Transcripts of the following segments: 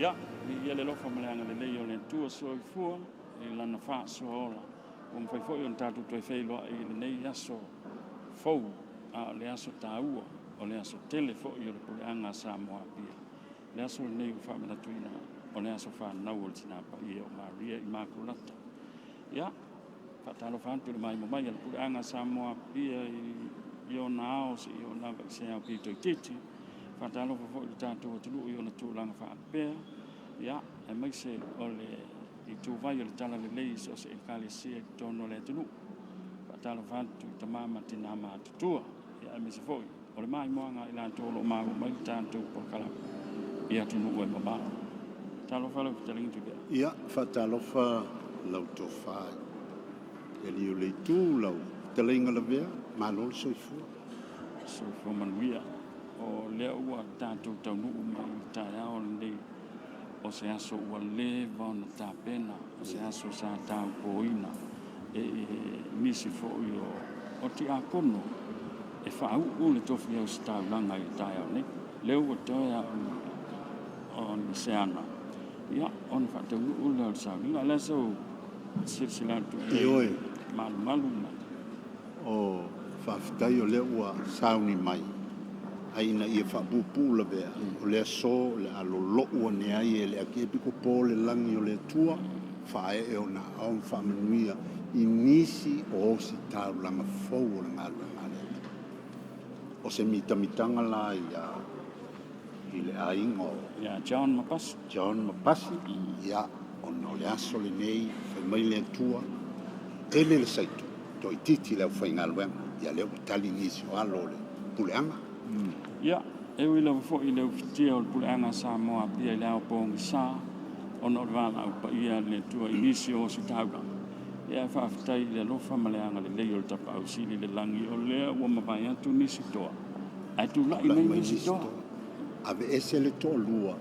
Ia, viia le alofa ma le agalelei o le Atua Soifua i Lana faasoa ola, ua mafai foi ona tatou toe feiloai i lenei aso fou, a o le aso taua, o le aso tele foi o le puleaga a Samoa Apia. O le aso lenei ua faamanatuina, o le aso fanau o le Tina Paia o Maria Imakulata. Ia, faatalofa atu i le maimo mai a le puleaga a Samoa Apia i ona ao seia oo lava i se ao pito itiiti. Faatalofa foi i le tatou atunuu i ona tulaga faalupea, ia, aemaise o le ituvai o le talalelei i so o se ekalesia i totonu o le atunuu. Faatalofa atu i tama ma tina matutua, ia, aemaise foi o le maimoaga a i latou o lo o maua mai le tatou polokalame i atunuu e mamao. Talofa lau fetalaiga Tuivea. Ia, faatalofa lau tofa i alii o le itu, lau fetalaiga Lavea, malo le soifua. Soifua manuia. O lea ua tatou taunuu mai i le taeao lenei, o se aso ua leva ona tapena, o se aso sa taupoina e nisi foi o tiakono e faauu le tofi ositaulaga i le taeao nei. Lea ua toe lava o ni seana, ia, ona faataunuu lea o le sauniga. O le a sou silasila atu i ai? Ioe. Malumalu ma. O faafetai o lea ua sauni mai, ae ina ia faapuupuu Lavea, o le aso o le a lolo'u ane ai e le Akiepikopo le lagi o le Atua, faaee ona aao ma faamanuia i nisi o ositaulaga fou o le galuega a le Atua. O se mitamitaga la ia i le aiga o Ia John Mapasi. John Mapasi, ia, ona o le aso lenei, fai mai le Atua, tele le saito, toaitiiti le aufaigaluega, ia lea ua tali nisi o alo o le puleaga. Ia, e ui lava foi i le ufitia o le puleaga a Samoa Apia i le ao pogisa, ona o le valaau paia a le Atua i nisi o ositaulaga, ia ae faafetai i le alofa ma le agalelei o le Tapaau Sili i le lagi, o lea ua mavae atu nisi toa, ae tulai mai nisi toa. Aveese le toalua,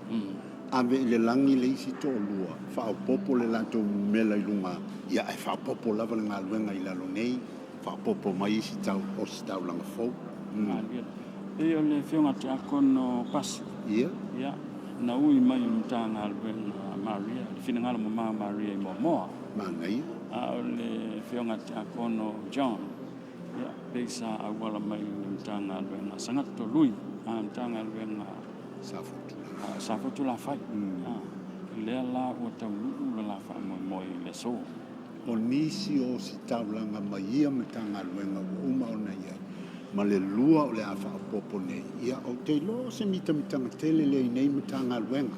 ave i le lagi le isi toalua, faaopoopo le latou numera i luga, ia ae faaopoopo lava le galuega i lalo nei, faaopoopo mai isi tau, ositaulaga fou. Malie. Pei o le afioga a Tiakono Pasi. Ia. Ia, na ui mai i le Matagaluega a Maria, le finagalo mamao o Maria i Moamoa. Manaia. A o le afioga a Tiakono John, ia, pei sa auala mai i le Matagaluega a Sagatto Lui, a Matagaluega Safotulafai. Safotulafai. Lea la ua taunuu le la faamoemoe i le aso. O nisi o ositaulaga mai ia Matagaluega ua uma ona i ai, ma le lua o le a faaopoopo nei, ia ou te iloa o se mitamitaga tele lea i nei Matagaluega.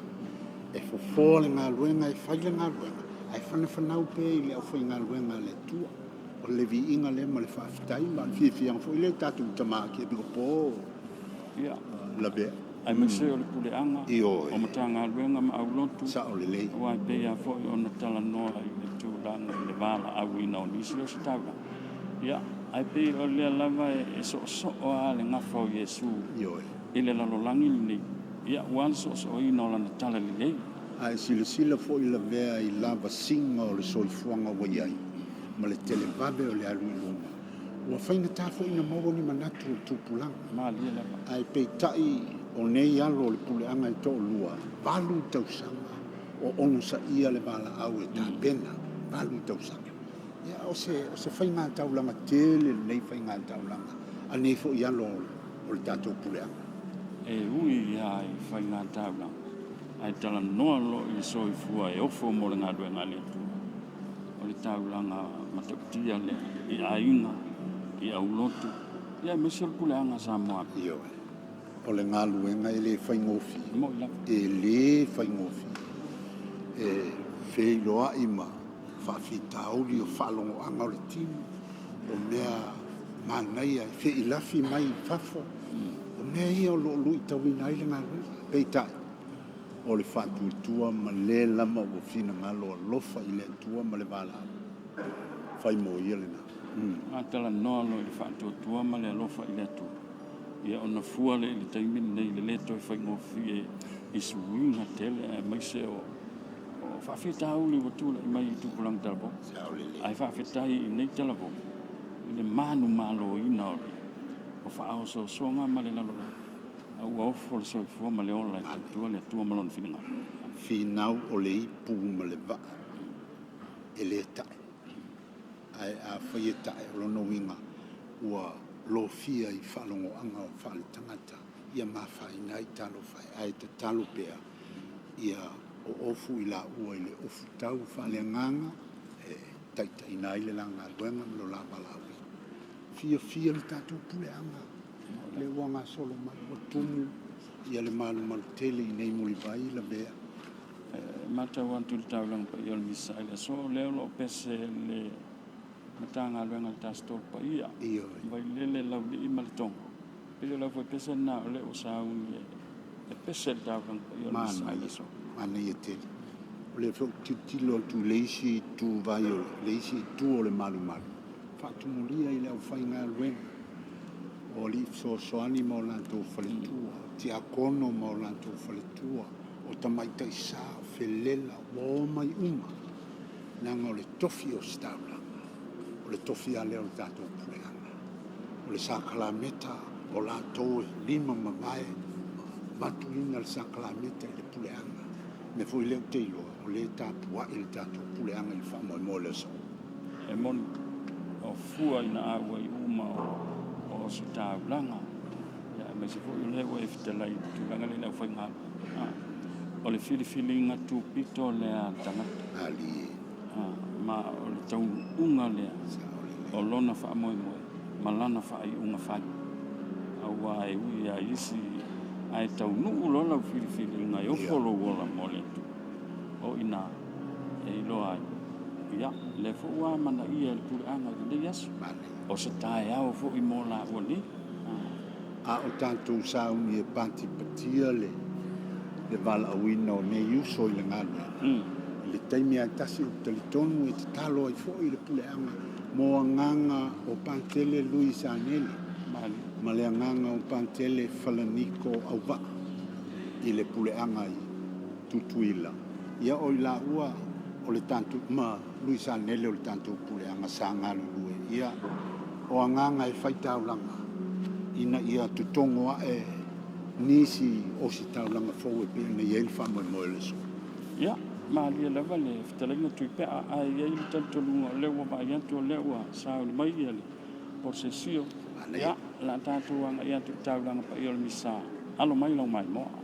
E fofoa le galuega, e fai le galuega, ae fanafanau pea i le aufaigaluega a le Atua. O le viiga lea ma le faafetai ma le fiafiaga foi lea i tatou tama Akiepikopo Ia. Lavea. Aemaise o le puleaga Ioe. o Matagaluega ma aulotu. Sao lelei. Aua e pei lava foi ona talanoa i le tulaga i le valaauina o nisi ositaulaga. Ia, ae pei o lea lava e soosoo lava le gafa o Iesu Ioe. i le lalolagi lenei, ia, aua le soosooina o lana talalelei. Ae silasila foi Lavea i lavasiga o le soifuaga ua i ai ma le televave o le alu i luma, ua faigata foi ona maua ni manatu o le tupulaga. Malie lava. Ae peitai o nei alo o le puleaga e toalua, 8 tausaga o onosaia le valaau e tapena, 8 tausaga. Ia, o se, o se faigataulaga tele lenei faigataulaga a nei foi alo o le tatou puleaga. E ui lava i faigataulaga, ae talanoa loa i le soifua e ofo mo le galuega a le Atua. O le taulaga matautia lea i aiga, i aulotu, ia aemaise o le puleaga a Samoa. Ioe. O le galuega e le faigofie. Moi lava. E le faigofie. E feiloai ma faafitauli o faalogoaga o le tino, o mea manaia e feilafi mai i fafo, o mea ia o lo o luitauina ai le galuega. Peitai, o le faatuatua ma le lava ua finagalo alofa i le Atua ma le valaau, fai mo ia lena. A talanoa loa i le faatuatua ma le alofa i le Atua, ia ona fua lea i le taimi lenei i le le toe faigofie i suiga tele aemaise o faafitauli ua tulai mai i tupulaga talavou. Ae faafetai i nei talavou i le manumaloina o faaosoosoga ma le lalolagi, a ua ofo le soifua ma le ola e tautua le Atua ma lona finagalo. Finau o le ipu ma le vaa e le tae, ae afai e tae, o lona uiga ua lofia i faalogoaga o faaletagata ia ma afaina ai, talofa e. Ae tatalo pea ia oofu i laua i le ofutau faaleagaga e taitaiina ai le la galuega ma lo la valaauina. Fiafia le tatou puleaga lea ua gasolo mai, ua tumu ia le malumalu tele i nei mulivai lavea. E matau atu i le taulaga paia o le misa i le aso, o lea o lo o pese le Matagaluega a le Tasetolu Paia, Ioe. Vailele, Laulii ma Letogo. Pei o le aufaipese lena o lea ua sauni e pese le taulaga paia o le misa i le Manaia, aso. manaia tele. O lea foi ou te tilotilo atu i le isi ituvai o le isi itu o le malumalu, faatumulia i le aufaigaluega o alii fesoasoani ma o latou faletua, o tiakono ma o latou faletua, o tamaitai sa, o felela, ua omai uma, leaga o le tofi o ositaulaga, o le tofi lava lea o le tatou puleaga. O le sakalameta o latou e lima ma vae ma avatuina le sakalameta i le puleaga. O le mea foi lea ou te iloa, o lea e tapuai le tatou puleaga i le faamoemoe o le aso. E moni, o fua ina auai uma o ositaulaga, ia aemaise foi o lea ua e fetalai i le tulaga lea i le aufaigaluega. O le filifiliga tupito lea a le tagata. Malie. Ma o le taunuuga lea Sao lelei. o lona faamoemoe ma lana faaiuga fai. Aua e ui lava i isi ae taunuu loa lau filifiliga e ofo lou ola mo le Atua. O i ina e iloa ai, ia, lea foi ua amanaia e le puleaga i lenei aso. Manaia. O se taeao foi mo laua nei. A o tatou sauni e patipatia le le valaauina o nei uso i le galuega, i le taimi lava e tasi ou te talitonu e tatalo ai foi le puleaga mo agaga o Patele Lui Sanele ma le agaga o Patele Falaniko Auvaa i le puleaga i Tutuila. Ia o i laua o le tatou ma Lui Sanele o le tatou puleaga sa galulue. Ia o agaga e faitaulaga ina ia totogo ae nisi ositaulaga fou e pei ona i ai le faamoemoe o le aso. Ia, malie lava le fetalaiga Tuipea, ae i ai le talitonuga o lea ua vaai atu o lea ua sauni mai le Posesio. Ia, o le a tatou agai atu i le taulaga paia o le Misa. Alo mai lau maimoa.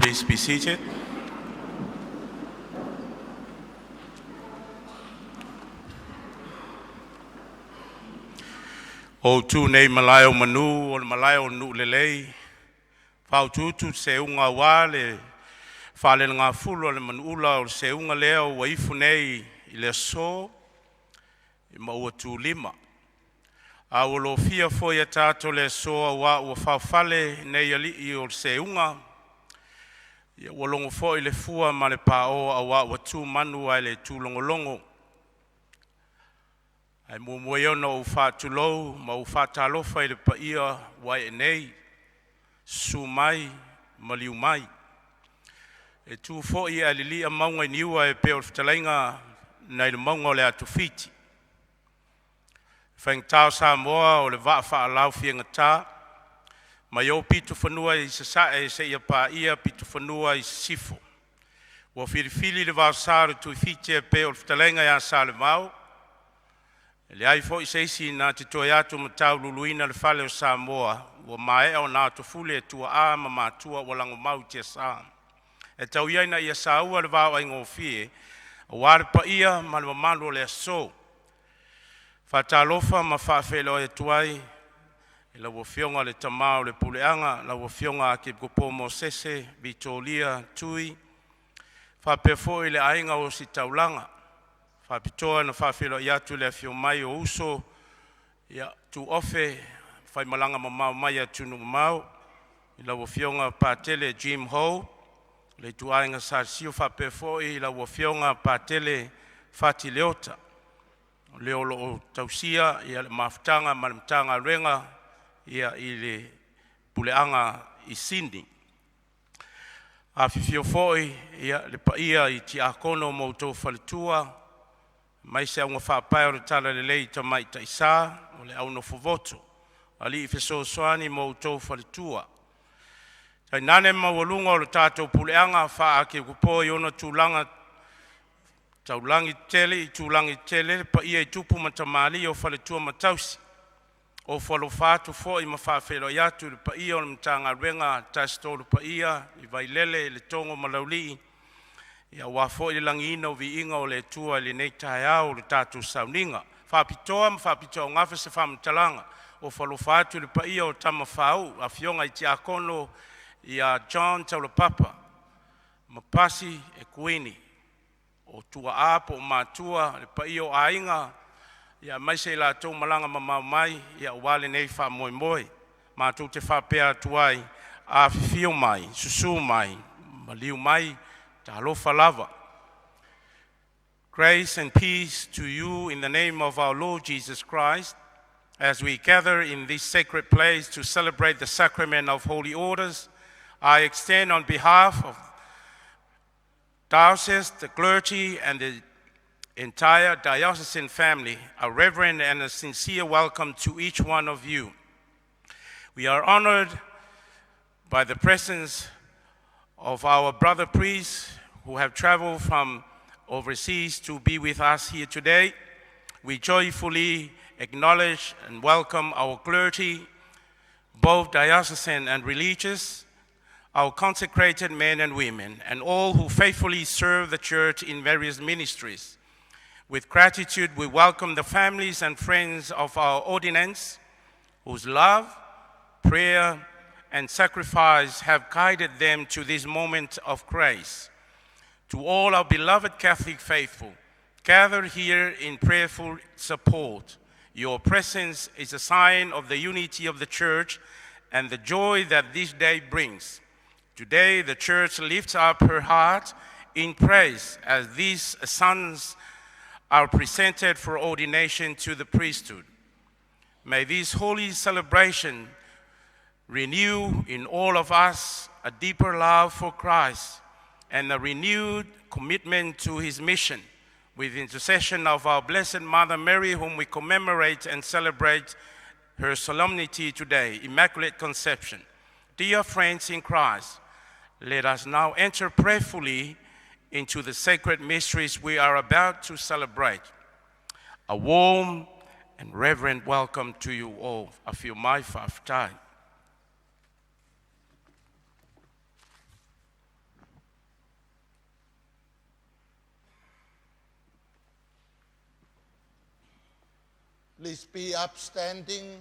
Please be seated. O tu nei malae o manu o le malae o Nuu lelei, faauluulu seuga aua le faalelegafulu a le manuula o le seuga lea ua ifo nei i le aso ma ua tulima. A ua lofia foi ataata o le aso aua ua faaofale nei alii o le seuga, ua logo foi le fua ma le paoa aua ua tu manu ae le tulogologo. Ae muamua ia ona ou faatulou ma ou faatalofa i le paia ua ee nei, susu mai ma maliu mai. E tu foi ae lilia mauga i niua e pei o le fetalaiga nai le mauga o le Atofitu. E faigata o Samoa o le vaa faalaofiagata mai ou pito fanua i sasae seia paia pitofanua i sisifo. Ua filifili le vaosa o le Tuifiti e pei o le fetalaiga ia Salevao. E leai foi se isi na te toe atu ma tauluuluina le fale o Samoa ua maea ona atofule e tuaa ma matua ua lagomau i tiasa. Ae tau ia ina ia saua le vao aigofie aua le paia ma le mamalu o le aso. E faatalofa ma faafeiloai atu ai i lau Afioga i le Tama o le Puleaga lau Afioga Atokopo Mosese Vitolia Tui, faapea foi le Aiga Ositaulaga. E faapitoa ona faafeiloai atu i le afio mai o uso ia Tuofe faimalaga mamao mai atunuu mamao i lau Afioga Patele Jim Ho, le ituaiga Sa Alesio faapea foi lau Afioga Patele Fati Leota, o le o loo tausia le mafutaga ma le Matagaluega i le Puleaga i Sini. Afifio foi ia le paia i Tiakono ma outou faletua, aemaise augafaapae o le Talalelei i Tamaitai Sa, o le au nofo voto, alii fesoasoani ma outou faletua. Tainane le maualuga o le tatou puleaga faa-Akekopo i ona tulaga taulagi i tele, le paia i tupu ma tamalii o faletua ma tausi. Ofo alofa atu foi ma faafeiloai atu i le paia o le Matagaluega a le Tasi Tolu Paia i Vailele, Letogo ma Laulii aua foi le lagiina o viiga o le Atua i lenei taeao i le tatou sauniga. E faapitoa ma faapitoaugafa se faamatalaga, ofo alofa atu i le paia o Tama Faauu, afioga i Tiakono ia John Taulapapa ma Pasi Ekuini, o tuaa po o matua, le paia o aiga aemaise i latou ua malaga mamao mai aua lenei faamoemoe. Matou te faapea atu ai, afifio mai, susu mai, maliu mai, talofa lava. Grace and peace to you in the name of our Lord Jesus Christ, as we gather in this sacred place to celebrate the sacrament of Holy Orders. I extend on behalf of diocese, the clergy, and the entire diocesan family a reverent and a sincere welcome to each one of you. We are honored by the presence of our brother priests who have traveled from overseas to be with us here today. We joyfully acknowledge and welcome our clergy, both diocesan and religious, our consecrated men and women, and all who faithfully serve the church in various ministries. With gratitude, we welcome the families and friends of our ordinands, whose love, prayer, and sacrifice have guided them to this moment of grace. To all our beloved Catholic faithful gathered here in prayerful support, your presence is a sign of the unity of the Church and the joy that this day brings. Today, the Church lifts up her heart in praise as these sons are presented for ordination to the priesthood. May this holy celebration renew in all of us a deeper love for Christ and a renewed commitment to his mission. With the intercession of our Blessed Mother Mary, whom we commemorate and celebrate her solemnity today, Immaculate Conception. Dear friends in Christ, let us now enter prayerfully into the sacred mysteries we are about to celebrate. A warm and reverent welcome to you all. Afio mai faafetai. Please be upstanding.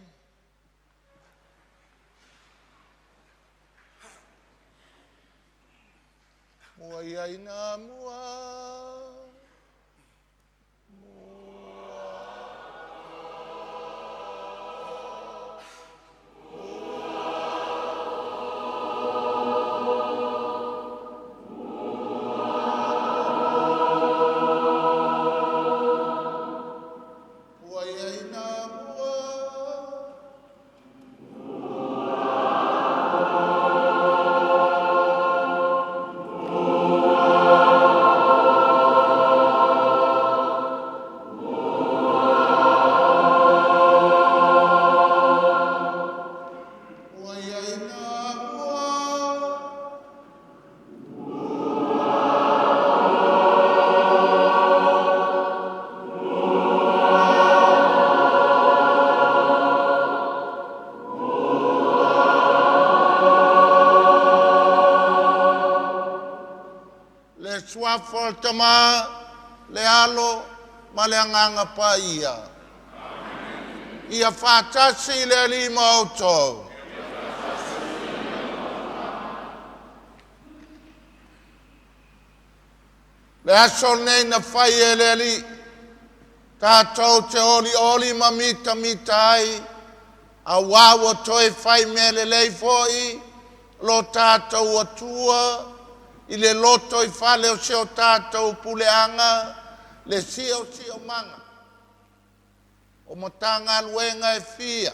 Mua ia ina mua. Mua ia ina mua. Mua ia ina mua. Le suafa o le Tama, le Alo ma le Agaga Paia. Ia faatasi le Alii ma outou. Le aso lenei na fai e le Alii, tatou te olioli ma mitamita ai, auā ua toe fai mea lelei foi lo tatou Atua i le lotoifale o si o tatou puleaga, le siosiomaga o Matagaluega e fia,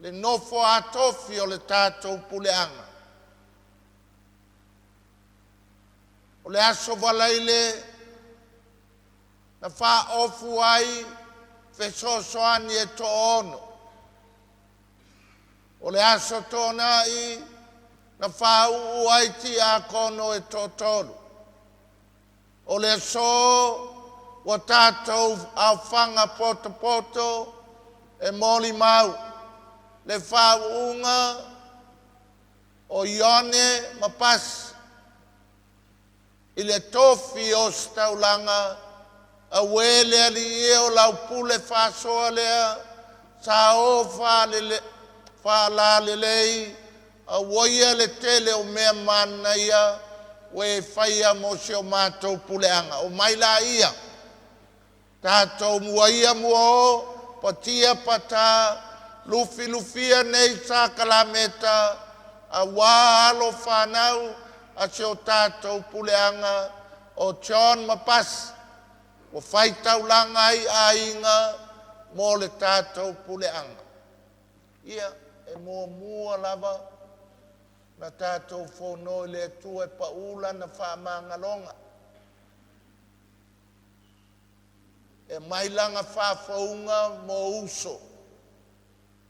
le nofo a tofi o le tatou puleaga. O le aso Faraile na faaofu ai fesoasoani e toaono. O le aso Toonai na faauu ai tiakono e toatolu. O le aso ua tatou aofaga potopoto e molimau le faauuga o Ioane ma Pasi i le tofi ositaulaga. Auē le Alii e, o lau pule faasoa lea sa o faalalelei auaia le tele o mea manaia ua e faia mo si o matou puleaga. Omai laia tatou muaia muao patia patā lufilufia nei sakalameta auā alo fanau a si o tatou puleaga o John ma Pasi ua faitaulaga ai aiga mo le tatou puleaga. Ia, e muamua lava na tatou fono i le Atua e paū lana faamagaloga e aumai lana faafouga mo uso,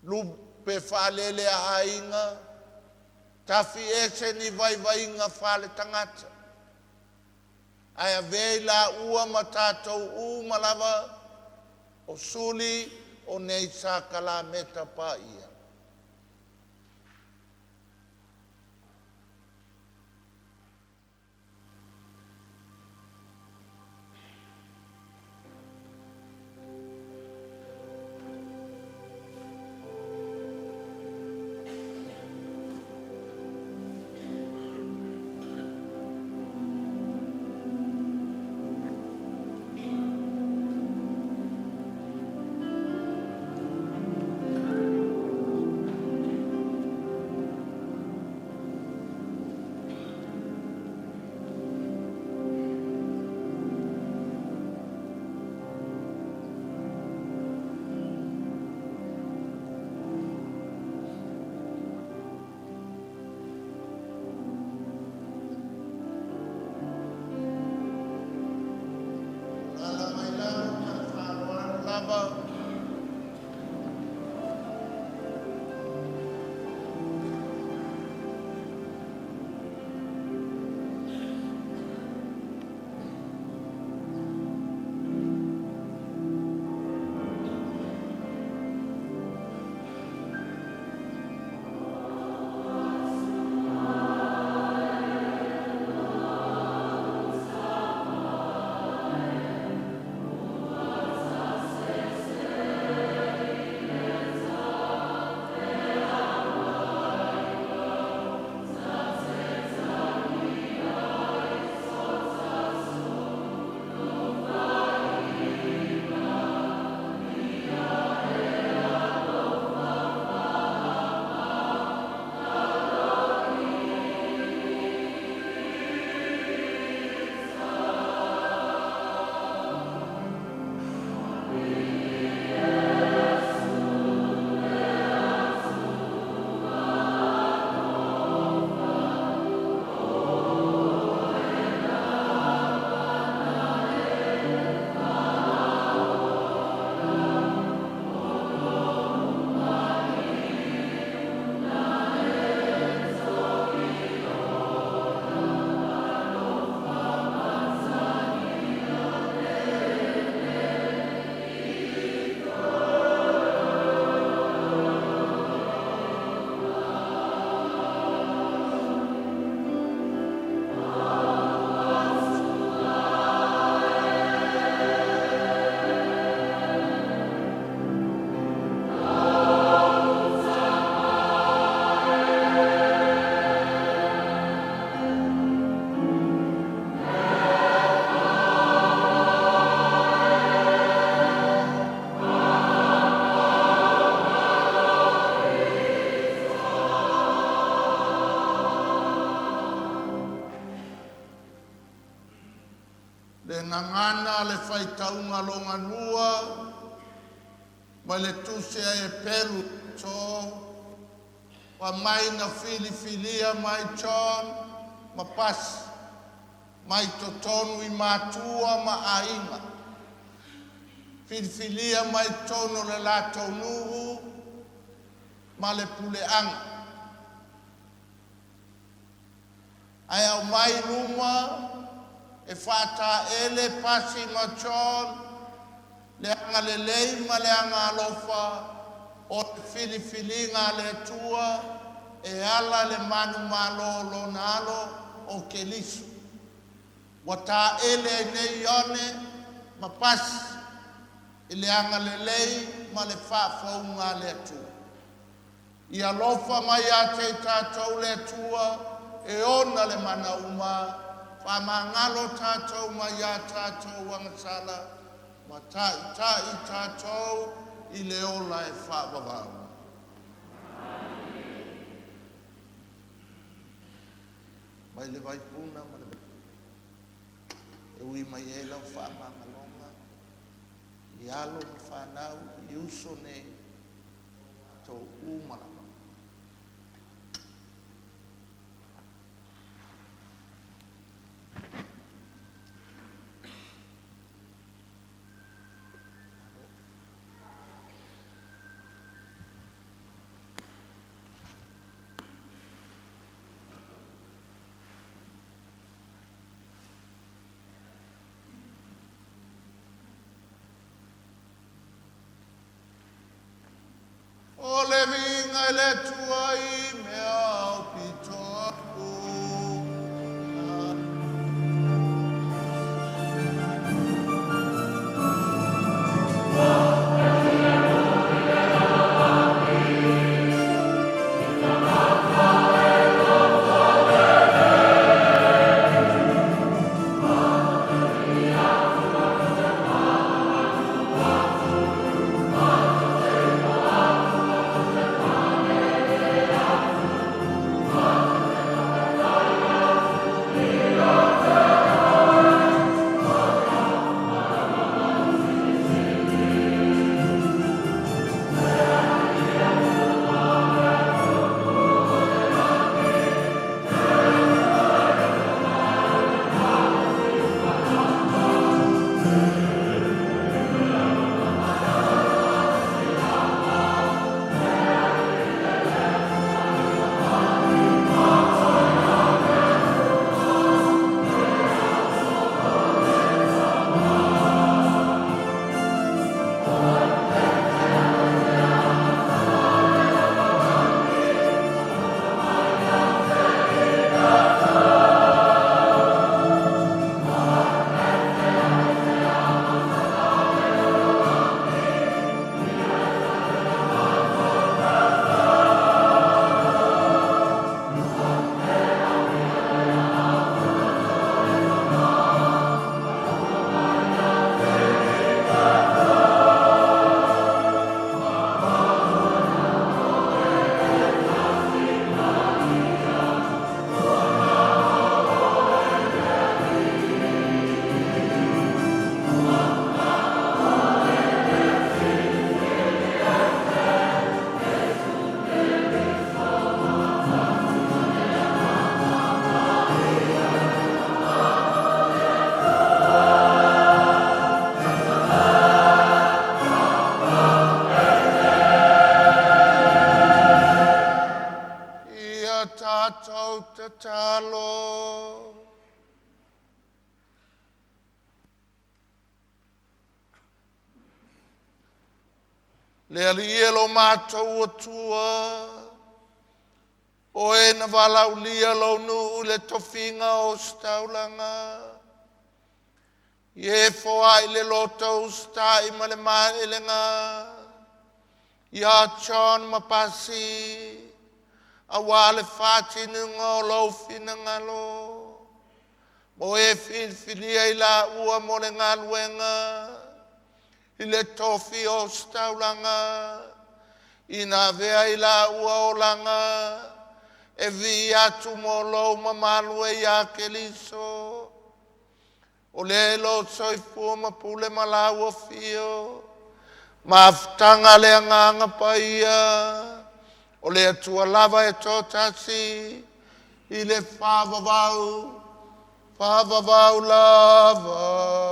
lupe faalele a aiga, tafi ese ni vaivaiga faaletagata, ae avea i laua ma tatou uma lava o suli o nei sakalameta paia. Le gagana le faitauga logalua mai le tusi a Eperu so fa mai na filifilia mai John ma Pasi mai totonu i matua ma aiga. Filifilia mai totonu o le latou nuu ma le puleaga. Ae aumai i luma e faataele Pasi ma John le agalelei ma le agalofa o le filifiliga a le Atua e ala i le manumalo o lona alo o Keliso. Ua taele ai nei Ione ma Pasi i le agalelei ma le faafouga a le Atua. Ia alofa mai ia te i tatou le Atua e ona le mana uma, faamagalo tatou mai a tatou agasala, ma taitai tatou i le ola e faavavau. Mai le vaipuna ma le e ui mai ai lau faamagaloga i alo ma fanau i uso nei tatou uma lava. O le viiga i le Atua i mea aupito aua. Ia tatou tatalo. Le Alii e lo matou Atua, o e na valaaulia lou nuu i le tofiga o ositaulaga, ia e foai le loto usitai ma le maelega ia John ma Pasi, auā le faatinoga o lou finagalo, mo e filifilia i laua mo le galuega i le tofi o ositaulaga, ina avea i laua olaga e vivii atu mo lou mamalu e ia Keriso. O lea e lo soifua ma pule ma laua fio. Mafutaga le agaga paia. O le Atua lava e toatasi i le faavavau, faavavau lava.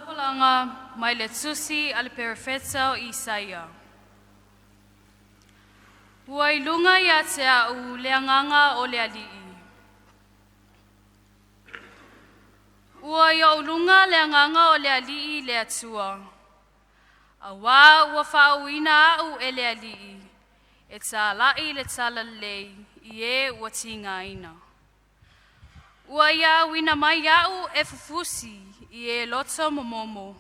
Folafolaga mai le Tusi a le Perofeta o Isaia. Ua i luga ia te a'u le agaga o le Alii. Ua i ou luga le agaga o le Alii le Atua. Auā ua faauuina a'u e le Alii e tāla'i le talalelei i e ua tigaina. Ua ia auina mai a'u e fufusi i e loto momomo.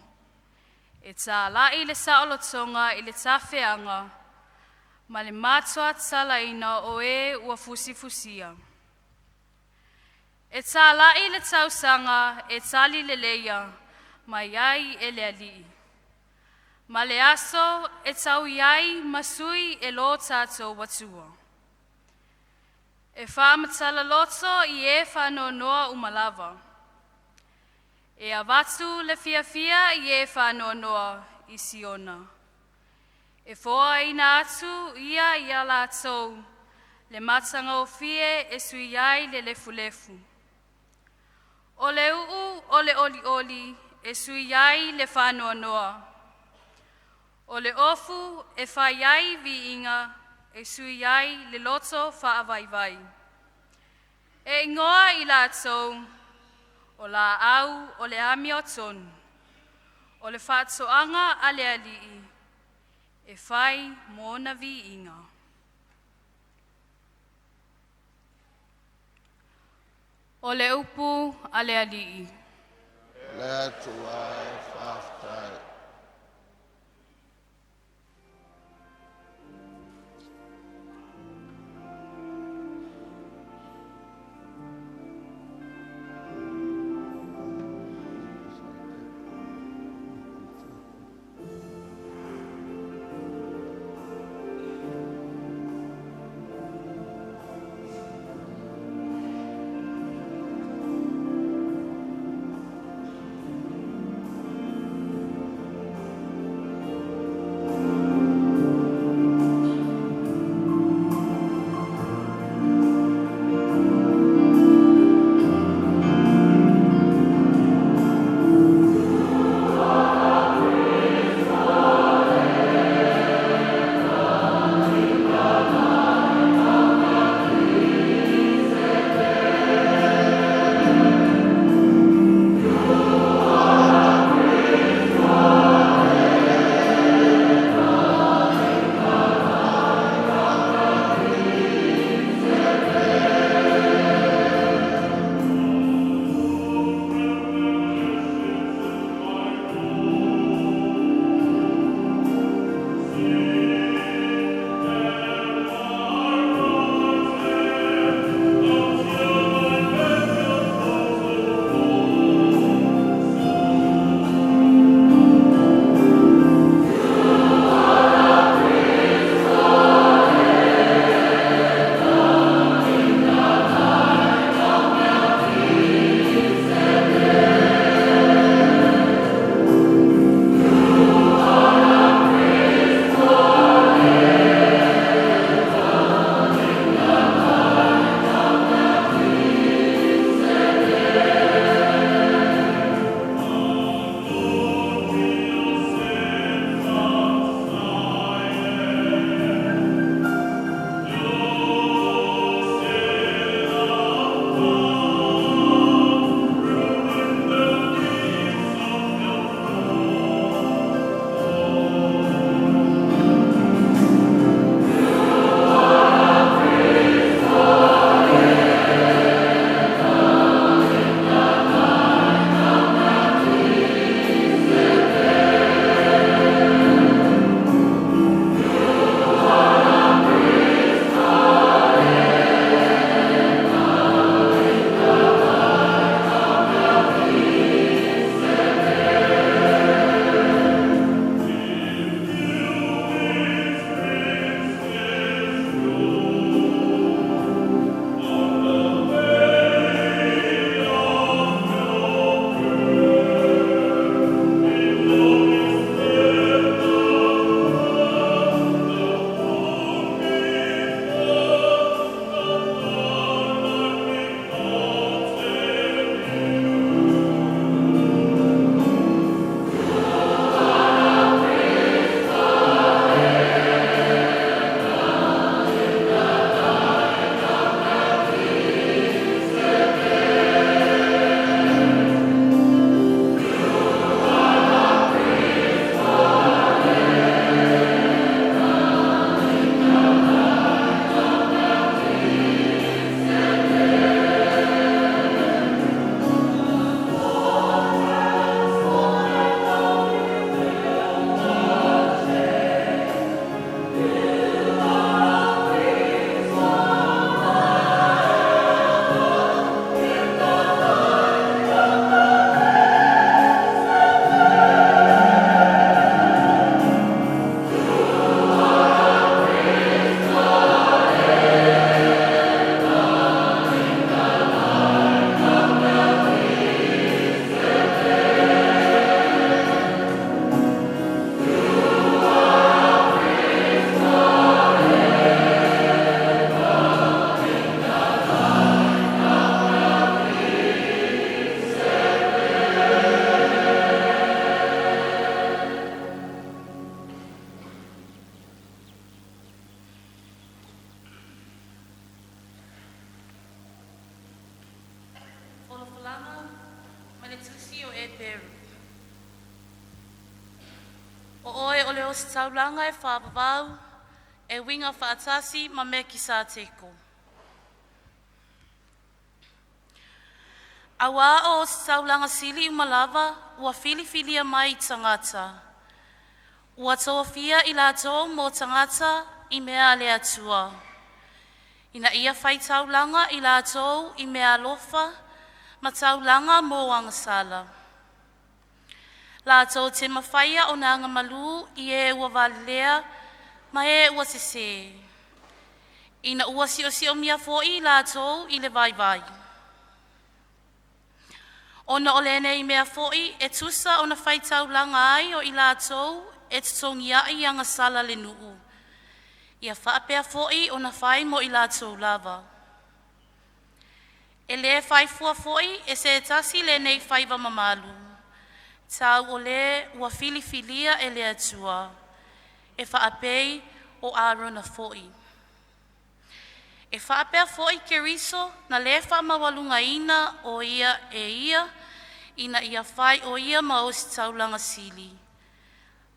E tāla'i le saolotoga i le tafeaga ma le matoatalaina o e ua fusifusia. E tāla'i le tausaga e tali leleia mai ai e le Alii. Ma le aso e taui ai ma sui e lo tatou Atua. E faamatala loto i e faanoanoa uma lava. E avatu le fiafia i e faanoanoa i Siona. E foaina atu ia ia latou le matagofie e sui ai le lefulefu. O le uu o le olioli e sui ai le faanoanoa. O le ofu e fai ai viiga e sui ai le loto faavaivai. E igoa i latou o laau o le amiotonu, o le faatoaga a le Alii e fai mo ona viiga. O le upu a le Alii. Le Atua e faafetai. Folafolaga mai le Tusi o Eperu. O oe o le ositaulaga e faavavau e uiga faatasi ma Mekisateko. Auā o Ositaulaga sili uma lava ua filifilia mai i tagata, ua tofia i latou mo tagata i mea a le Atua, ina ia faitaulaga i latou i meaalofa ma taulaga mo agasala. Latou te mafaia ona agamalu i e ua valelea ma e ua sese, ina ua siosiomia foi i latou i le vaivai. Ona o lenei mea foi e tusa ona faitaulaga ai o i latou e totogiai agasala le nuu, ia faapea foi ona fai mo i latou lava. E le fai fua foi e se tasi lenei faiva mamalu, tau o le ua filifilia e le Atua, e faapei o Arona foi. E faapea foi Keriso na le faamaualugaina o Ia e ia ina ia fai o Ia ma Ositaulaga Sili,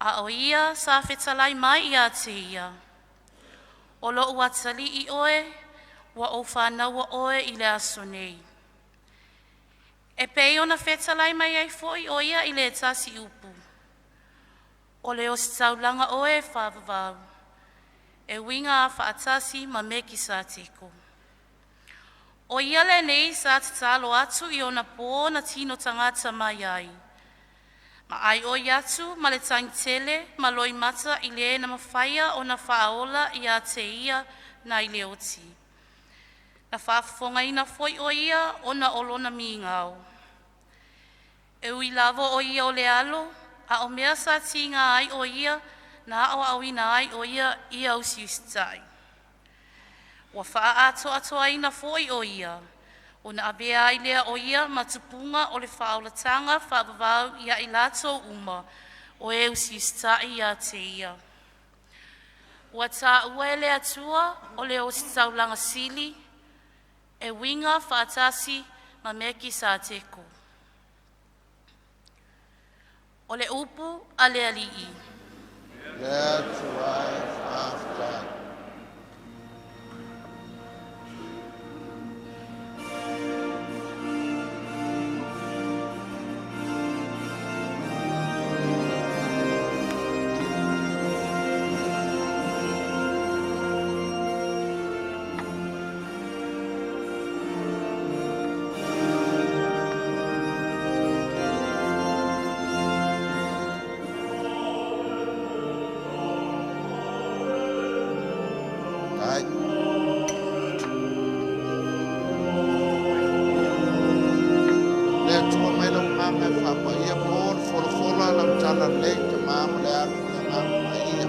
a o Ia sa fetalai mai ia te ia, “O lou Atalii oe, ua ou fanaua oe i le aso nei.” E pei ona fetalai mai ai foi o Ia i le tasi upu, “O le Ositaulaga oe e faavavau, e uiga faatasi ma Mekisateko.” O Ia lenei sa tatalo atu i onapo na tino tagata mai ai, ma aioi atu ma le tagitele ma loimata i Le na mafaia ona faaola ia te ia nai le oti. Na faafofogaina foi o Ia ona o lona migao. E ui lava o Ia o le Alo, a o mea sa tiga ai o Ia na aoaoina ai o Ia ia usiusitai. Ua faaatoatoaina foi o Ia, ona avea ai lea o Ia ma tupuga o le faaolataga faavavau ia i latou uma o e usiusitai ia te Ia. Ua taua e le Atua o le Ositaulaga Sili e uiga faatasi ma Mekisateko. O le upu a le Alii. Le Atua e faafetai. Ai. Le Atua mai lau Agaga e faapaia po le folafola lau talalelei Tama ma le Alo ma le Agaga Paia.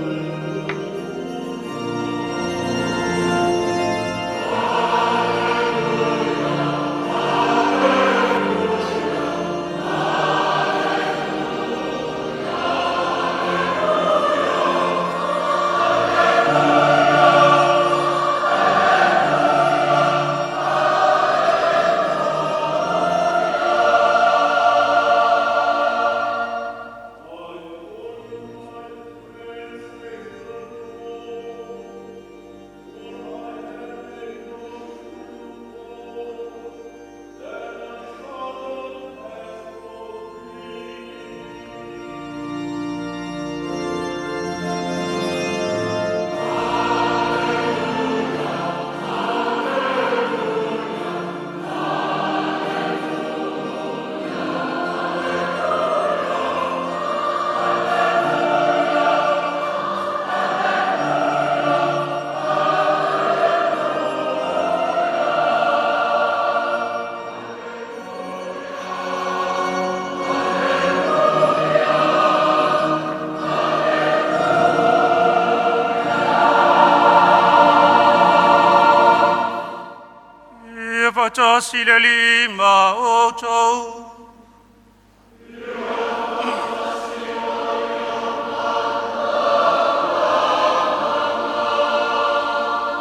Ia faatasi le Alii ma outou.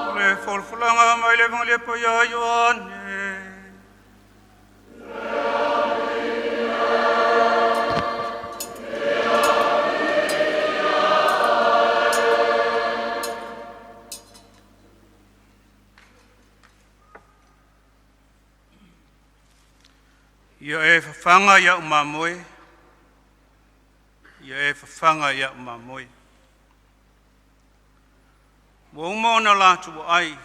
O le folafolaga mai le Evagalii a Ioane. Ia e fafaga i a'u mamoe, ia e fafaga i a'u mamoe. Ua uma ona latou aai,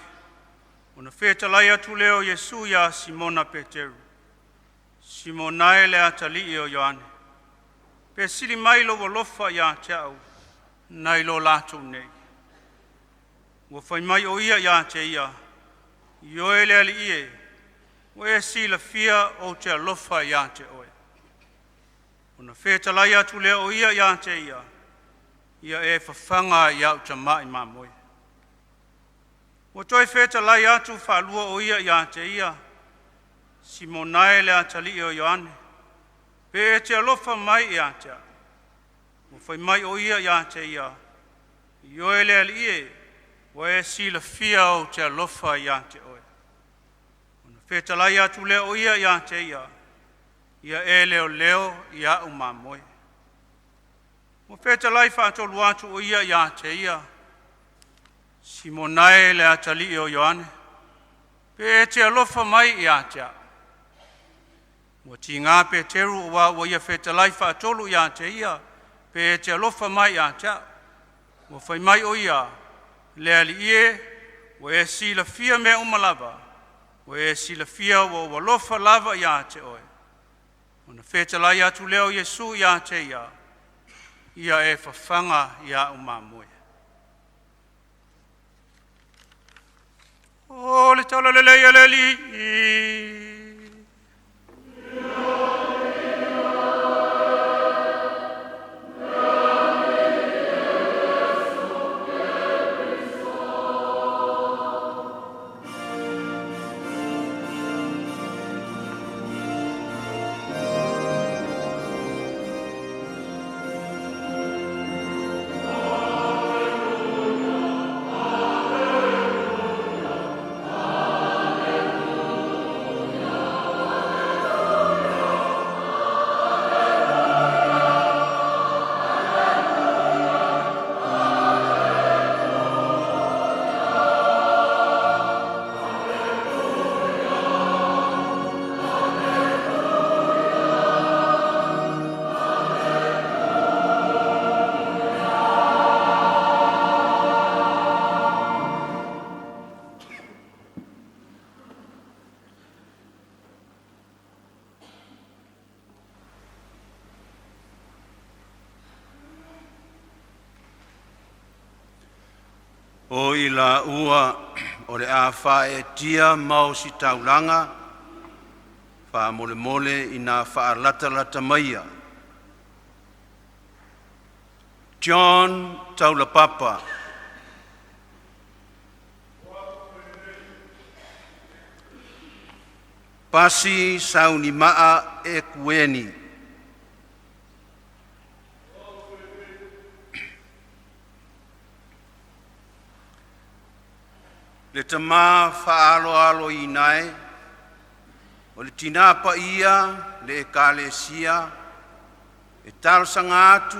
ona fetalai atu lea o Iesu ia Simona Peteru, “Simona e le atalii o Ioane, pe sili mai lou alofa ia te au nai lo latou nei?” Ua fai mai ʻo ia ia te ia, “Ioe le Alii e, ua e silafia ou te alofa ia te oe.” Ona fetalai atu lea o ia ia te ia, “Ia e fafaga i au tamai mamoe.” Ua toe fetalai atu faalua o ia ia te ia, “Simona e le atalii o Ioane, pe e te alofa mai ia te au?” Ua fai mai ʻo ia ia te ia, “Ioe le Alii e, ua e silafia ou te alofa ia te oe.” Ona fetalai atu lea o ia ia te ia, “Ia e leoleo i au mamoe.” Ua fetalai faatolu atu o ia ia te ia, “Simona e le atalii o Ioane, pe e te alofa mai ia te au?” Ua tiga Peteru aua ua ia fetalai faatolu ia te ia, “Pe e te alofa mai ia te au.” Ua fai mai ʻo ia, “Le Alii e, ua e silafia mea uma lava, ua e silafia ua ou alofa lava ia te oe.” Ona fetalai atu lea o Iesu ia te ia, “Ia e fafaga i au mamoe.” O le Talalelei a le Alii. O i laua o le a faaeaea ma ositaulaga, faamolemole ina faalatalata maia. 1. John Taulapapa. 2. Pasi Saunimaa Ekumeni. Le Tama faaaloaloina e, o le Tinā Paia le Ekalesia e talosaga atu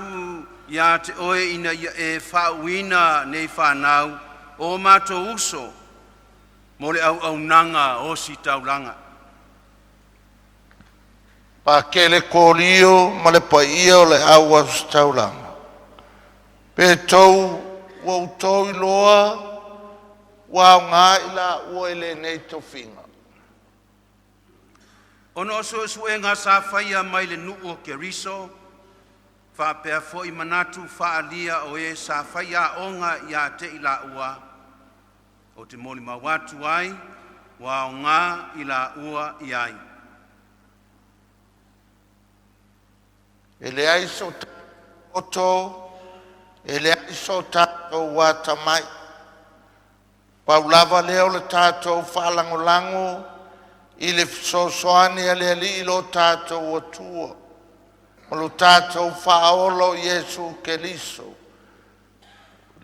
ia te oe ina ia e faauuina nei fanau, o matou uso, mo le auaunaga ositaulaga. Pakele Kolio ma le paia o le au ositaulaga, pe tou ua outou iloa ua aoga i laua i lenei tofiga. Ona o suesuega sa faia mai le nuu o Keriso faapea foi manatu faaalia o e sa faiaoga ia te i laua, ou te molimau atu ai ua aoga i laua i ai. E leai so tatou poto, e leai so tatou atamai, pau lava lea o le tatou faalagolago i le fesoasoani a le Alii lo tatou Atua ma lo tatou Faaola o Iesu Keriso, o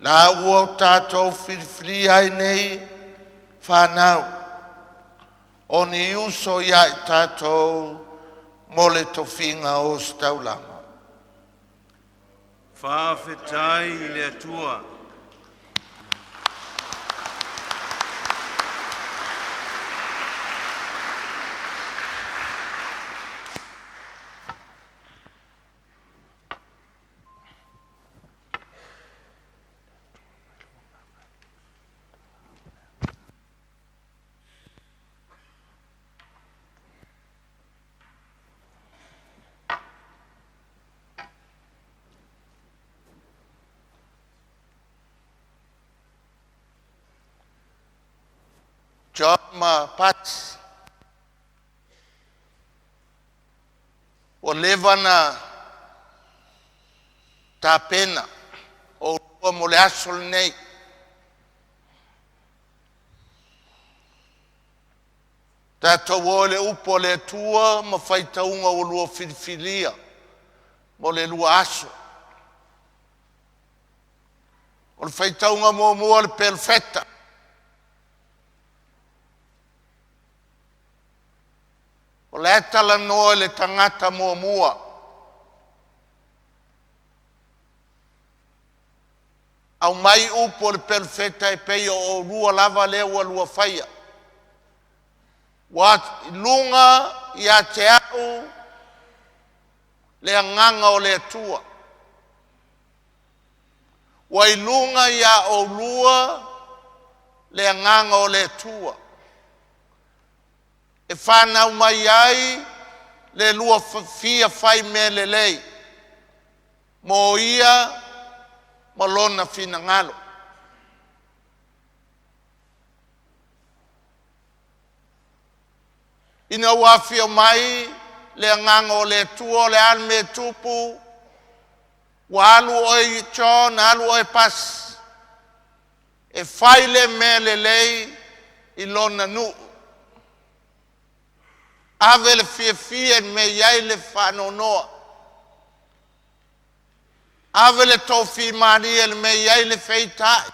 la ua tatou filifilia ai nei fanau o ni uso ia i tatou mo le tofiga ositaulaga. Faafetai i le Atua. John ma Pati. Ua leva ona tapena oulua mo le aso lenei. Tatou o i le upu a le Atua ma faitauga ua lua filifilia mo le lua aso. O le faitauga muamua a le Perofeta, o la e talanoa i le tagata muamua. Aumai upu a le Perofeta e pei o oulua lava lea ua lua faia. Ua i luga ia te au le agaga o le Atua, ua i luga ia oulua le agaga o le Atua e fanau mai ai le lua fia fai mea lelei mo Ia ma Lona finagalo. Ina ua afio mai le Agaga o le Atua, o le a le mea e tupu? Ua alu oe John, alu oe Pasi e fai le mea lelei i lona nuu. Ave le fiafia i le mea e i ai le faanoanoa. Ave le tofimalie i le mea e i ai le feitai.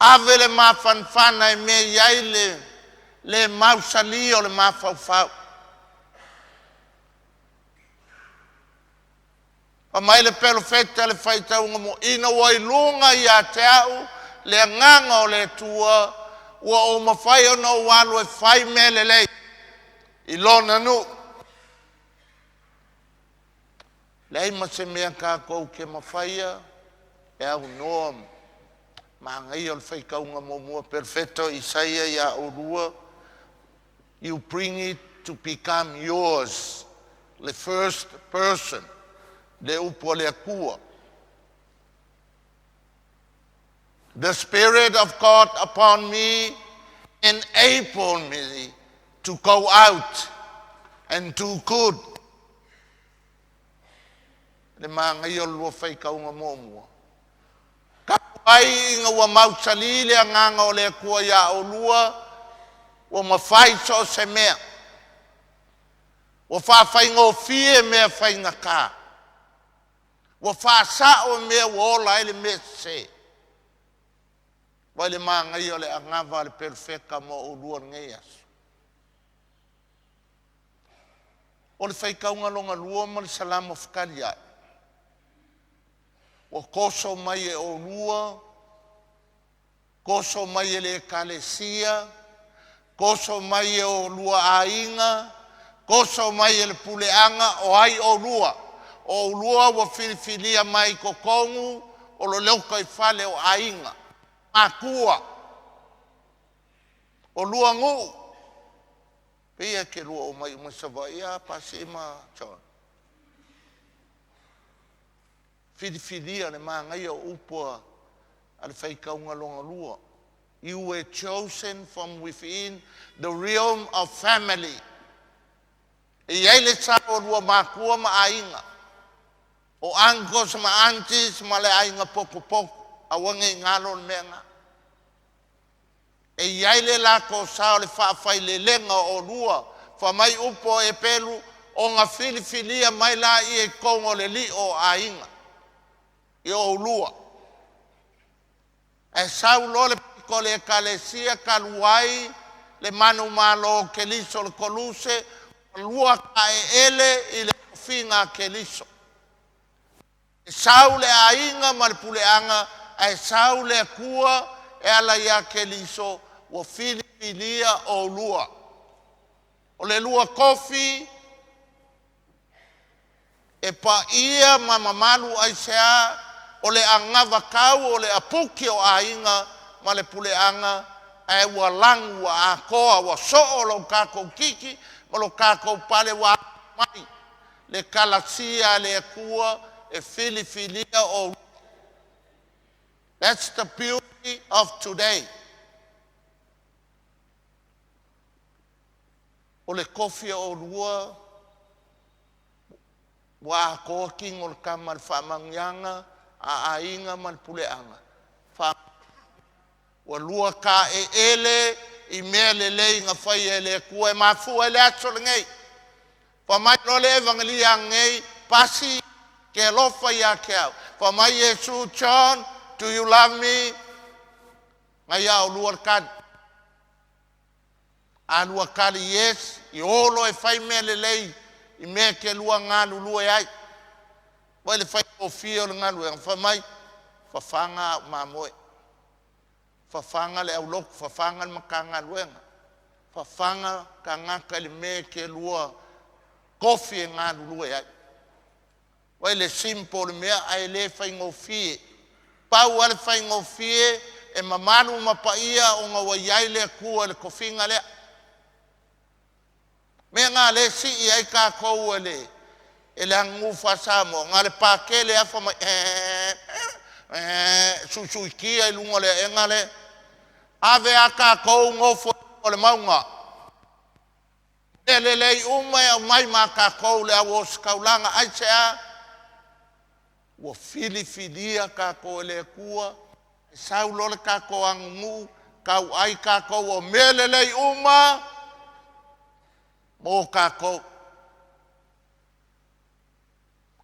Ave le mafanafana i le mea e i ai le le mausali o le mafaufau. Fai mai le perofeta i le faitauga muamua, ina ua i luga ia te au le agaga o le Atua, ua ou mafai ona ou alu e fai mea lelei i lona nuu. Leai ma se mea tatou te mafaia e aunoa manaia o le faitauga muamua Perofeta o Isaia ia oulua. You bring it to become yours, the first person, le upu a le Atua. The Spirit of God upon me enable me to go out and do good. Le manaia o le lua faitauga muamua. Talu ai ina ua mausali le agaga o le Atua ia oulua, ua mafai so o se mea. Ua faafaigofie mea faigata. Ua faasao mea ua ola ai le mea sese. Vaai le manaia o le anava a le perofeta mo oulua i lenei aso. O le faitauga lona lua ma le Salamo fetaliai, ua toso mai e oulua, toso mai e le Ekalesia, toso mai e oulua aiga, toso mai e le puleaga, o ai oulua? O oulua ua filifilia mai totonu o le lotoifale o aiga, matua, o lua nuu. Pei e te lua omai uma i Savaii a Pasi ma John. Filifilia le manaia o upu a le faitauga lona lua. You were chosen from within the realm of family. E i ai le sao o lua matua ma aiga, o uncles ma aunties ma le aiga potopoto, aua ne i galo le mea lena. E i ai le latou sao i le faafaileleina o oulua. Fai mai upu o Eperu, ona filifilia mai laia i totonu o le lio o aiga i oulua. Ae sau loa le pito a le Ekalesia talu ai le manumalo o Keriso o le Koluse, ua lua taeele i le tofiga a Keriso. E sau le aiga ma le puleaga ae sau le Atua e ala ia Keriso ua filifilia oulua. O le lua tofi e paia ma mamalu. Aisea? O le anavatau o le aputi o aiga ma le puleaga ae ua lanu ua atoa ua soo lo tatou titi ma lo tatou pale ua mai le kalasia a le Atua e filifilia o. That's the beauty of today. O le kofi o olua ua atoa tino o le tama i le faamanuiaga a aiga ma le puleaga. Fa ua lua taeele i mea lelei na faia e le Atua e mafua i le aso lenei. Fai mai loa le Evagelia ananei, pasi ke alofa ia te au. Fai mai Iesu, John, do you love me? Na ia olua le tali. A lua tali yes, i olo e fai mea lelei i mea e te lua galulue ai. Vai le faigofie o le galuega, fai mai, fafaga au mamoe, fafaga le aulotu, fafaga le Matagaluega, fafaga tagata i le mea e te lua tofi e galulue ai. Vaai le simple o le mea ae le faigofie. Pau lava le faigofie e mamalu ma paia ona ua i ai le Atua i le tofiga lea. O le mea lena o lea e sii ai tatou e le e le aganuu faa-Samoa, na o le Patele lava fai mai “ee ee” suisuitia i luga o le aega lea. Ave a tatou nofo i luga o le mauga. Mea lelei uma e aumai ma tatou le au ositaulaga. Aisea? Ua filifilia tatou e le Atua, sau loa le tatou aganuu, tauai tatou o mea lelei uma mo tatou.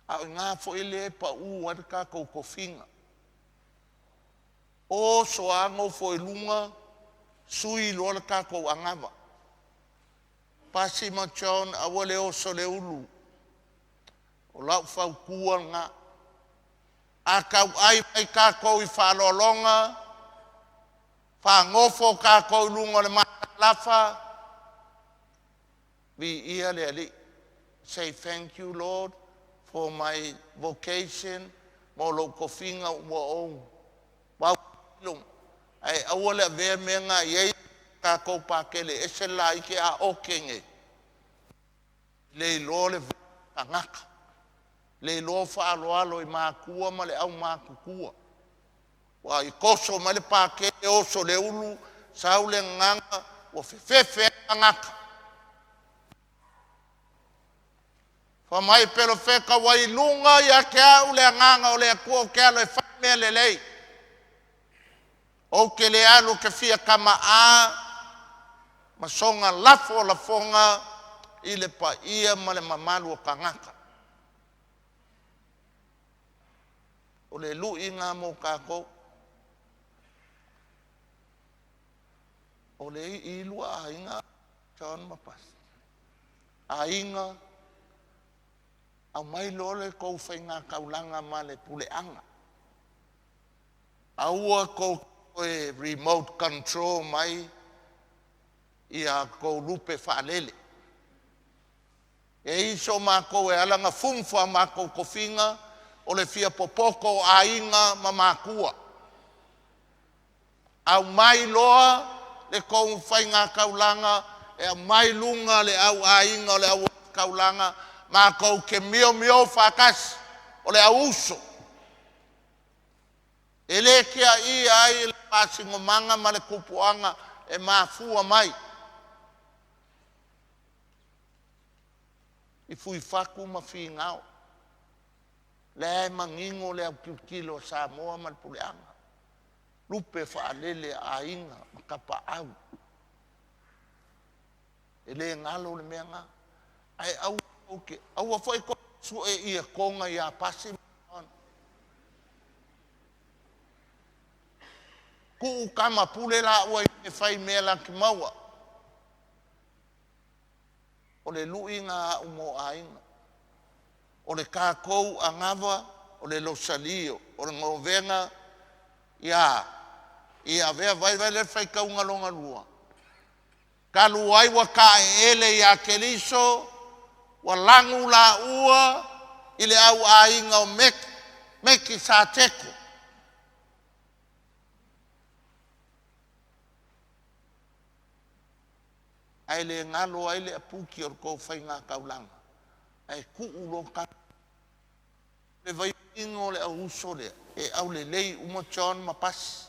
A o i ina foi lea e pau ai le tatou tofiga. Oso lava nofo i luga, sui loa le tatou anava. Pasi ma John, aua le oso i le ulu. O lau fautua lena. A tauai mai tatou i faaaloaloga, fagofo tatou i luga o le matalafa, viia le Alii. Say thank you, Lord, for my vocation, mo lou tofiga ua ou vaubilo. Ae aua le avea mea na i ai tatou pakele ese le laiti a oke nei. Le iloa le va o tagata, le iloa faaaloalo i matua ma le aumatutua. Ua toso mai le pakele oso i le ulu, sau le gagana ua fefefe ai tagata. Fai mai Perofeta, ua i luga ia te au le agaga o le Atua ou te alu e fai mea lelei. Ou te le alu ou te fia tama'a ma soona lafo lafoga i le paia ma le mamalu o tagata. O le lui lena mo tatou. O le i'i lua aiga John ma Pasi. Aiga, aumai loa le tou faigataulaga ma le puleaga. Aua tou te toe remote control mai ia tou lupe faalele. E i ai so matou e ala ona fufa a matou tofiga o le fia popoto o aiga ma matua. Aumai loa le tou faigataulaga e aumai luga le au aiga o le au ositaulaga matou te miomio faatasi. O le au uso. E le tiaia ai le faasinomaga ma le tupuaga e mafua mai i Fuifatu ma Finao. La e manino le autilotilo a Samoa ma le puleaga, lupe faalele a aiga ma tapaau. E le galo le mea lena. Ae aua tou te aua foi tou te sue ietoga ia Pasi ma Jono. Tuu tama pule laua e fai i mea la te maua. O le lui lena a au mo aiga. O le tatou anava, o le losalio, o le govega ia ia avea vai vai lea faitauga lona lua. Talu ai ua taeele ia Keriso, ua lanu laua i le au aiga o Mekisateko. Ae le galo ai le aputi o le tou faigataulaga, ae tuu loa tala. O le vaivaiga o le auuso lea, e aulelei uma John ma Pasi.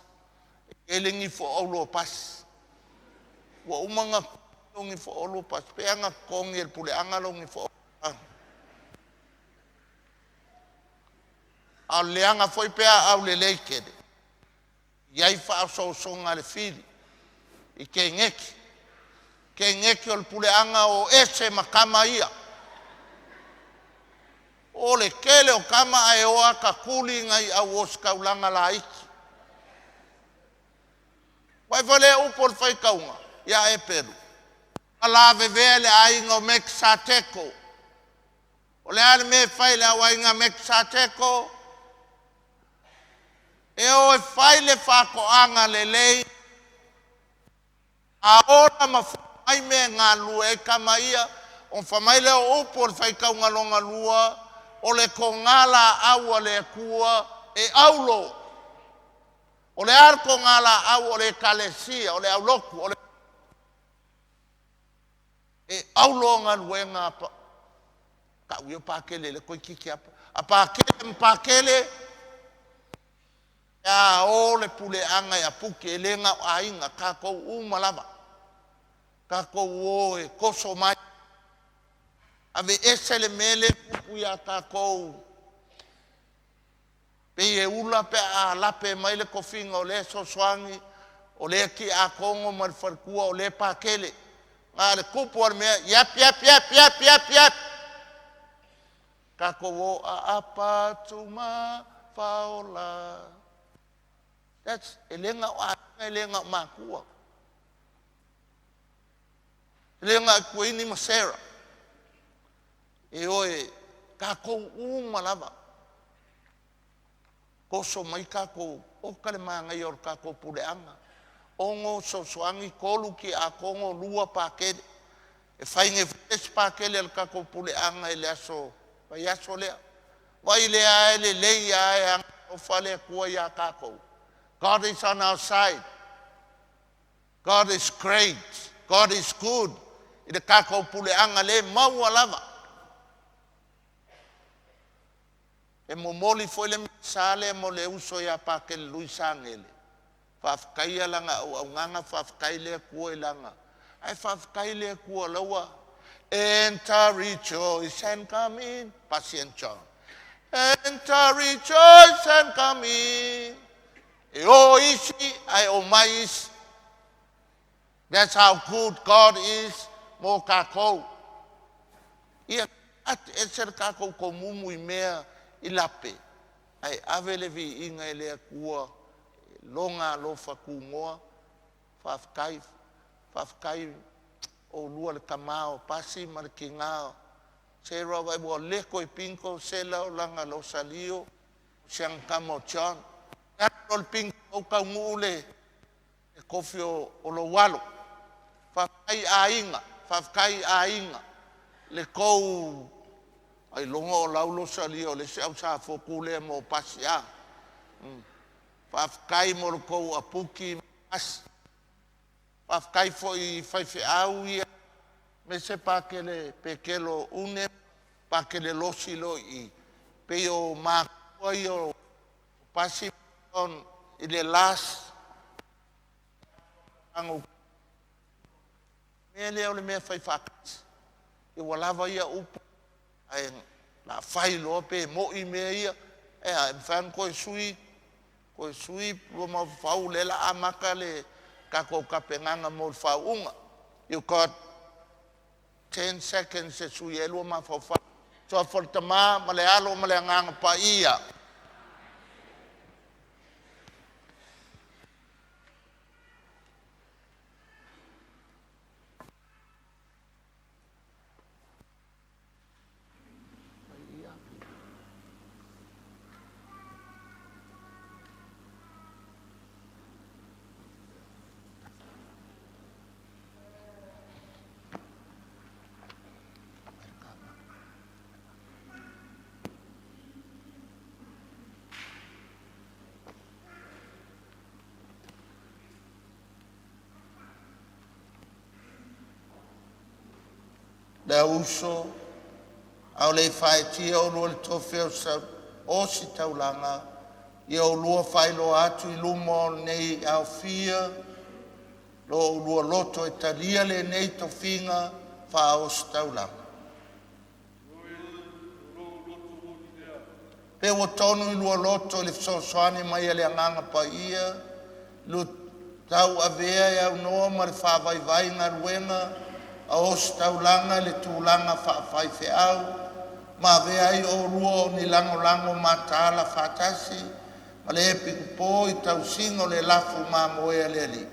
E tele nifo auro o Pasi. Ua uma ona Togi fo'olu pasi pe aga totogi e le puleaga lou gifo'olu. A o le leaga foi pe a aulelei tele, iai faaosoosoga a le fili i keneti. Keneti o le puleaga o ese ma tama ia. O le tele o tama ae o ata tuli nai au ositaulaga laiti. Vaai foi lea upu o le faitauga ia Eperu, na lavevea le aiga o Mekisateko. O le a le mea e fai e le au aiga Mekisateko? E o e fai le faatoaga lelei, a ola ma fua mai mea e galulue ai tama ia, ona fai mai lea o upu o le faitauga lona lua, o le togalaau a le Atua e aulo. O le a le togalaau? O le Ekalesia, o le aulotu, o le e aulo galuega a tau ia o Pakele lea toeitiiti lava a Pakele ma Pakele a o le puleaga e aputi e le na o aiga, tatou uma lava, tatou o e toso mai, aveese le mea lea e tupu ia tatou, pei e ula pe a lape mai le tofiga o lea fesoasoani, o lea tiakono ma le faletua, o lea Pakele. Na o le tupu lava o le mea, iapi iapi iapi iapi iapi iapi, tatou o aapa atu ma faaola. That's, e le na o aiga, e le na o matua, e le na o Kuini ma Sarah. E o e tatou uma lava, toso mai tatou, oka le manaia o le tatou puleaga. 6 fesoasoani, 3 tiakono, 2 Pakele. E fai nei foi le isi Pakele a le tatou puleaga i le aso vaiaso lea. Vaai lea e lelei lava, e agaalofa le Atua ia tatou. God is on our side. God is great. God is good. I le tatou puleaga lea e maua lava. E momoli foi le sa lea mo le uso ia Pakele Lui Sagele, faafetaia lana auaunaga, faafetai le Atua i lana, ae faafetai le Atua la ua enter, rejoice and come in, Pasi and John. Enter, rejoice and come in. E o isi ae o mai isi. That's how good God is mo tatou. Ia ate ese le tatou tomumu i mea i lape, ae ave le viiga i le Atua, lona alofa tunoa. Faafetai, faafetai oulua le tama o Pasi ma le tina o Sarah, vai ua le toe pinto sela o laga losalio siaga tama o John. Alu loa le pinto ua taunuu le tofi o lou alo. Faafetai aiga, faafetai aiga le tou ailoga o lau losalia o le isi ausafotu lea mo Pasi. A faafetai mo le tou aputi Pasi. Faafetai foi i faifeau ia aemaise Pakele Pekelo une Pakele Losi loa i pei o matua ia o Pasi on i le las mea lea o le mea fai faatasi. Ua lava ia upu ae la fai loa pe moi mea ia e a e mafai ona toe sui, toe sui lua mafaufau lea la amata le tatou tapenaga mo le faauuga. You got 10 seconds e sui ai lua mafaufau. Suafa o le Tama ma le Alo ma le Agaga Paia. Le au uso, a o le i faetia oulua i le tofi o le Ositaulaga, ia oulua faailoa atu i luma o lenei aofia. Lo oulua loto e talia lenei tofiga faaositaulaga. Pe ua tonu i lua loto i le fesoasoani mai a le Agaga Paia lua tauavea e aunoa ma le faavaivai galuega a ositaulaga i le tulaga faafaifeau ma avea ai oulua o ni lagolago mataala faatasi ma le Epikopo i le tausiga o le lafu mamoe a le Alii.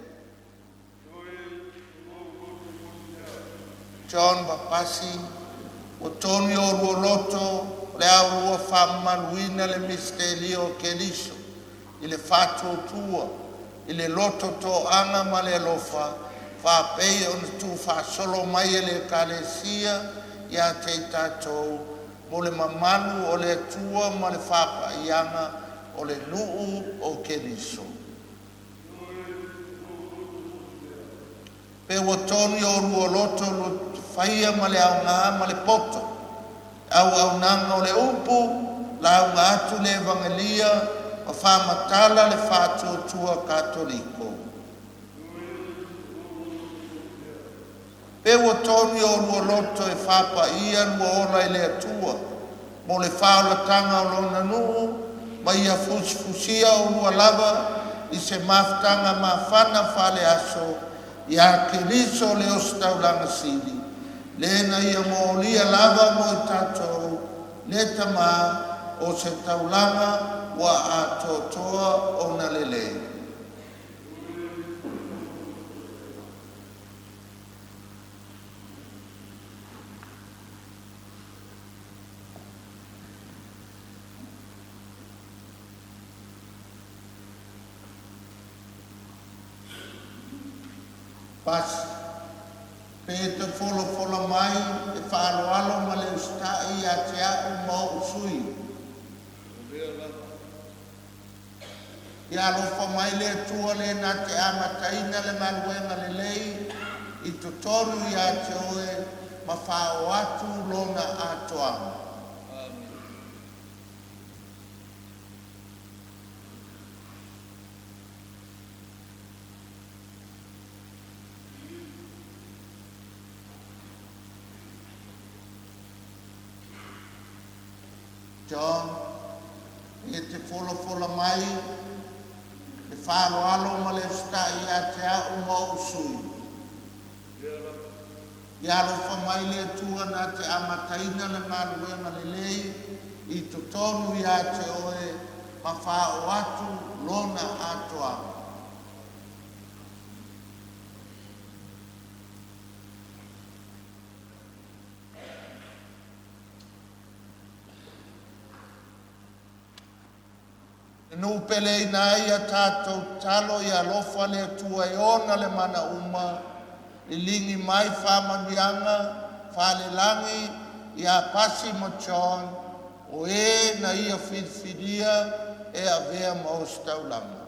John ma Pasi, ua tonu i oulua loto o le a oulua faamamaluina le misitelio o Keriso i le faatuatua i le loto toaga ma le alofa, faapei ona tuufaasolo mai e le Ekalesia ia te i tatou, mo le mamalu o le Atua ma le faapaiaga o le nuu o Keriso. Pe ua tonu i oulua loto lua te faia ma le aoga ma le poto le auaunaga o le upu, lauga atu le Evagelia ma faamatala le faatuatua Katoliko. Pe ua tonu i oulua loto e faapaia lua ola i le Atua mo le faaolataga o Lona nuu ma ia fusifusia oulua lava i se mafutaga mafana faaleaso ia Keriso le Ositaulaga Sili, le na Ia molia lava mo i tatou le Tamā o se taulaga ua atoatoa ona lelei. Pasi, pe e te folafola mai le faaaloalo ma le usitai ia te a'u ma o'u sui. Ia alofa mai le Atua le na te amataina le galuega lelei i totonu ia te oe ma faaoo atu lona atoaga. John, e te folafola mai le faaaloalo ma le usitai ia te a'u ma o'u sui. Ia alofa mai le Atua na te amataina le galuega lelei i totonu ia te oe ma faaoo atu lona atoaga. E nuu peleina ai a tatou tatalo ia alofa le Atua e ona le mana uma, liligi mai faamanuiaga faalelagi ia Pasi ma John, o e na ia filifilia e avea ma ositaulaga.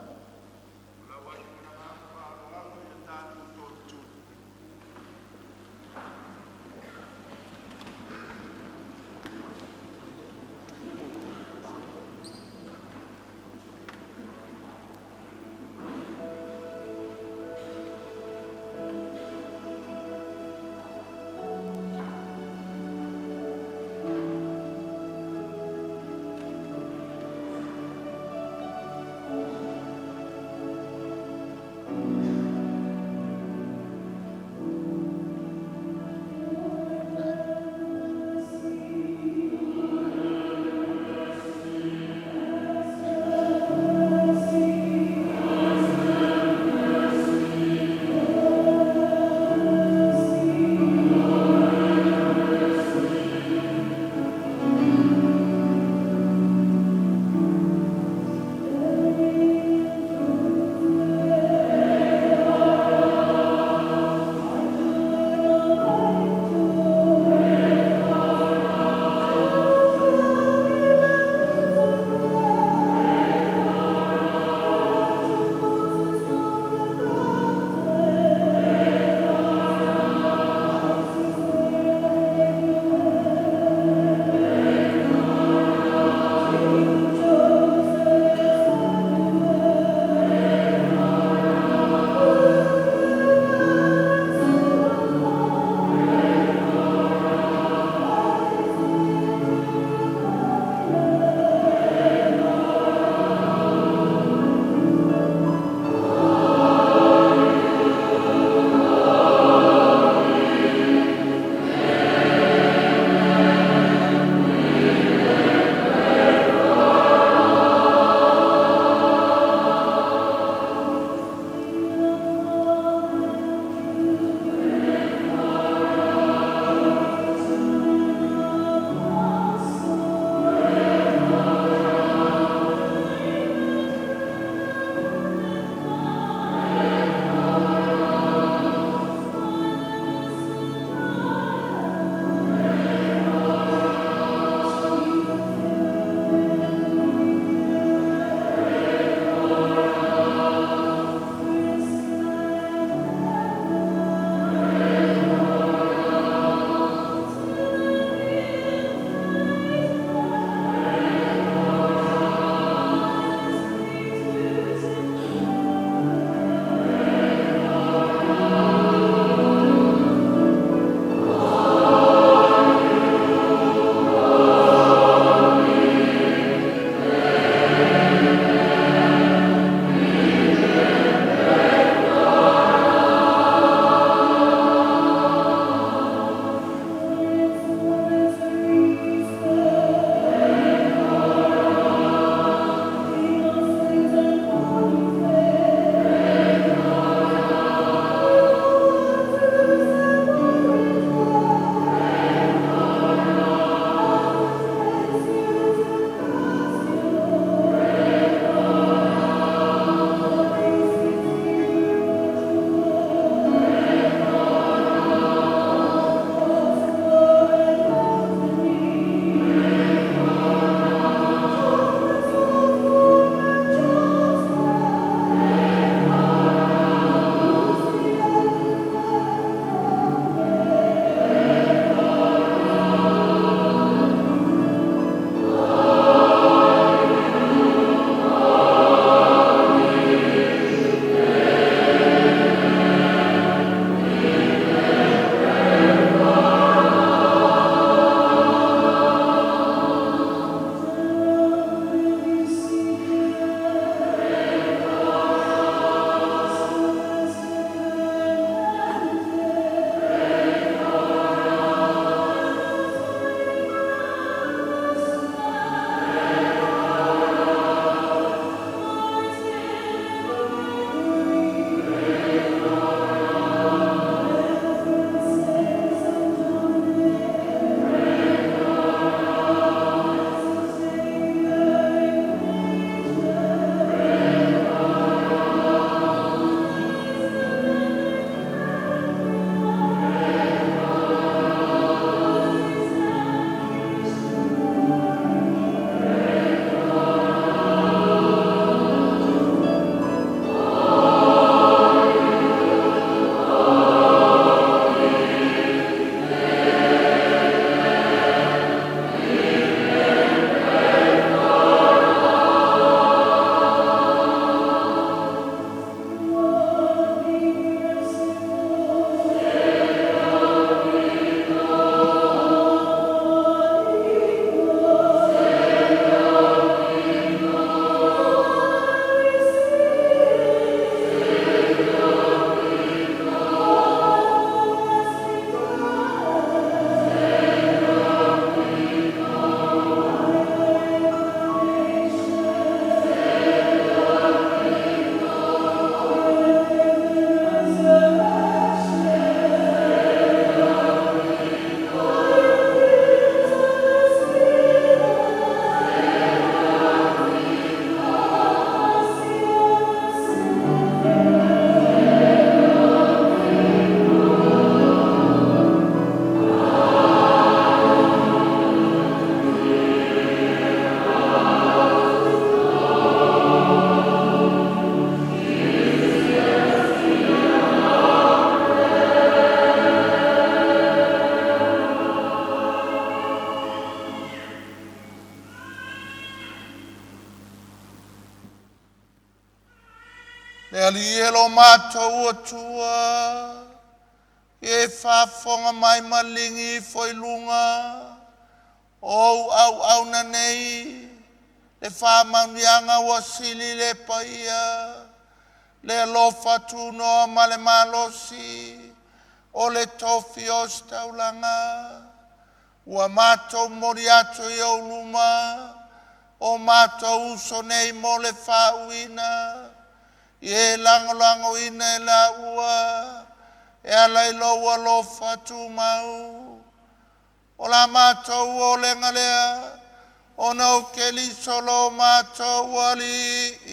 Le Alii e lo matou Atua, ia e faafofoga mai ma ligi ifo i luga o ou auauna nei le faamanuiaga ua sili le paia, le alofa tunoa ma le malosi o le tofi ositaulaga. Ua matou momoli atu i ou luma o matou uso nei mo le faauuina. Ia e lagolagoina e laua e ala i lou alofa tumau. O la matou olega lea, ona o Keriso lo matou Alii.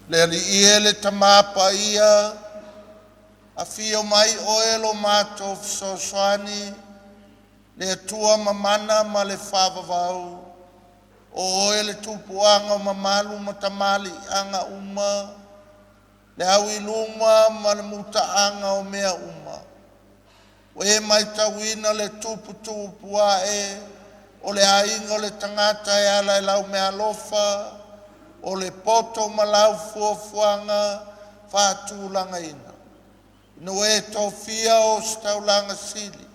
Le Alii e le Tamā Paia, afio mai oe lo matou fesoasoani, le Atua mamana ma le faavavau, o oe le tupuaga o mamalu ma tamaliiaga uma, le au i luma ma le mutaaga o mea uma. Ua e matauina le tuputupu ae o le aiga o le tagata e ala i lau meaalofa o le poto ma lau fuafuaga faatulagaina, ina ua e tofia Ositaulaga sili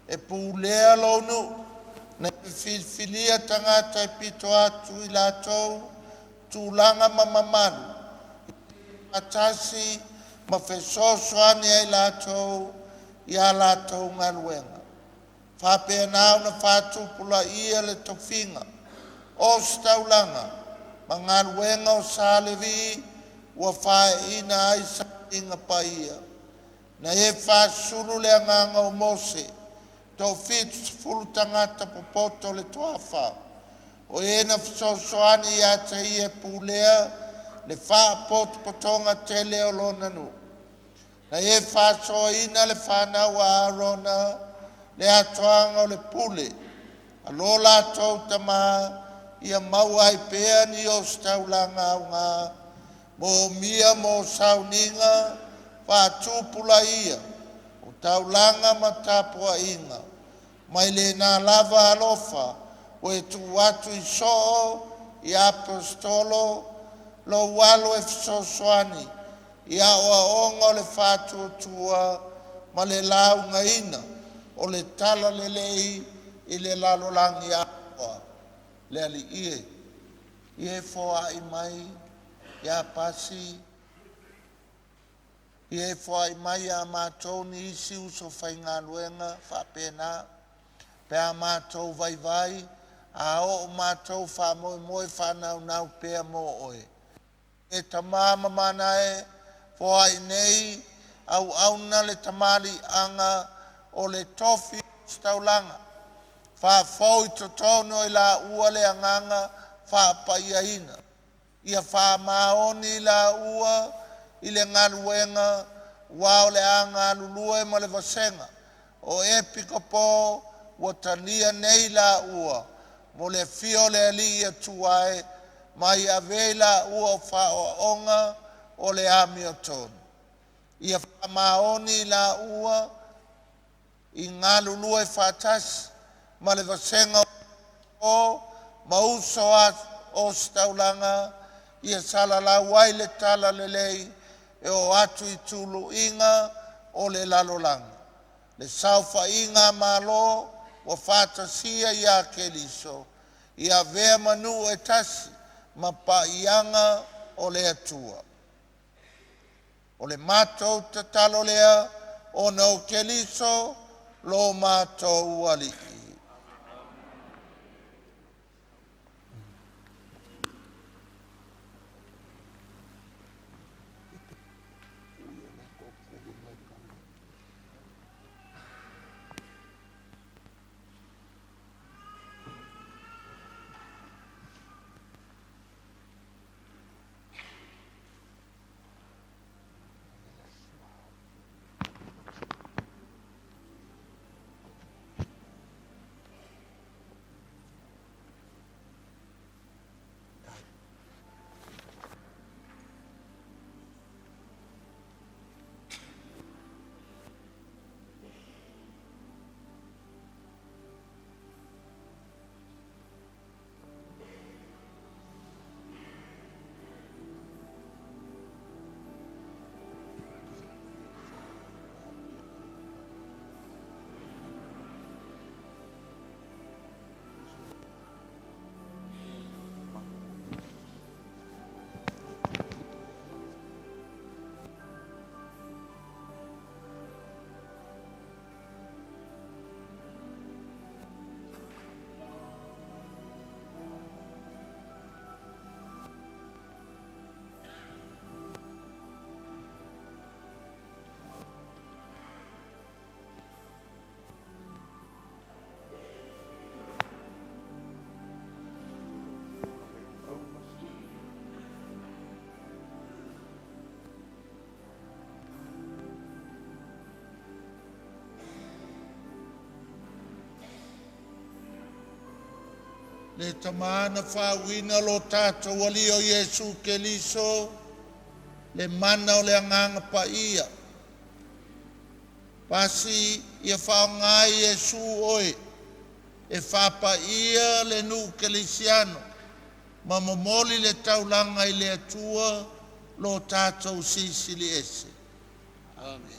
e pulea lou nuu, na e filifilia tagata e pito atu i latou tulaga ma mamalu, ia faatasi ma fesoasoani ai latou ia latou galuega. Faapena ona faatupulaia le tofiga o Ositaulaga ma galuega o Sa Levi ua fae'eina ai sauniga paia. Na e fasusulu le agaga o Mose, e toafitusefulu tagata popoto o le tuafa, o e na fesoasoani ia te ia e pulea le faapotopotoga tele o Lona nuu. Na e faasoaina le fanau a Arona le atoaga o le pule a lo latou tamā, ia maua ai pea ni ositaulaga aoga moomia mo sauniga faatupulaia o taulaga ma tapuaiga mai lena lava alofa ua e tuu atu i soo i Aposetolo lou alo e fesoasoani i aoaoga o le faatuatua ma le laugaina o le Talalelei i le lalolagi atoa. Le Alii e, ia e foai mai ia Pasi, ia e foai mai ia matou nisi uso faigaluega faapena, pe a matou vaivai, a oo matou faamoemoe faanaunau pea mo oe. E Tamā ma Mana e, foai nei auauna le tamaliiaga o le tofi ositaulaga, faafou i totonu o i laua le agaga faapaiaina. Ia faamaoni i laua i le galuega aua o le a galulue ma le vasega o Epikopo ua talia nei i laua mo le afio o le Alii Atua e, ma ia avea i laua o faaoaoga o le amiotonu. Ia faamaoni i laua i galulue faatasi ma le vasega o ma uso a ositaulaga ia salalau ai le talalelei e oo atu i tuluiga o le lalolagi. Le saofaiga a Malo ua faatasia ia Keriso ia avea ma nuu e tasi ma paiaga o le Atua. O le matou tatalo lea ona o Keriso lo matou Alii. Le Tama na faauuina lo tatou Alii o Iesu Keliso, le mana o le Agaga Paia. Pasi ia faaaoga e Iesu oe e faapaia le nuu kerisiano ma momoli le taulaga i le Atua lo tatou Silisili Ese. Amen.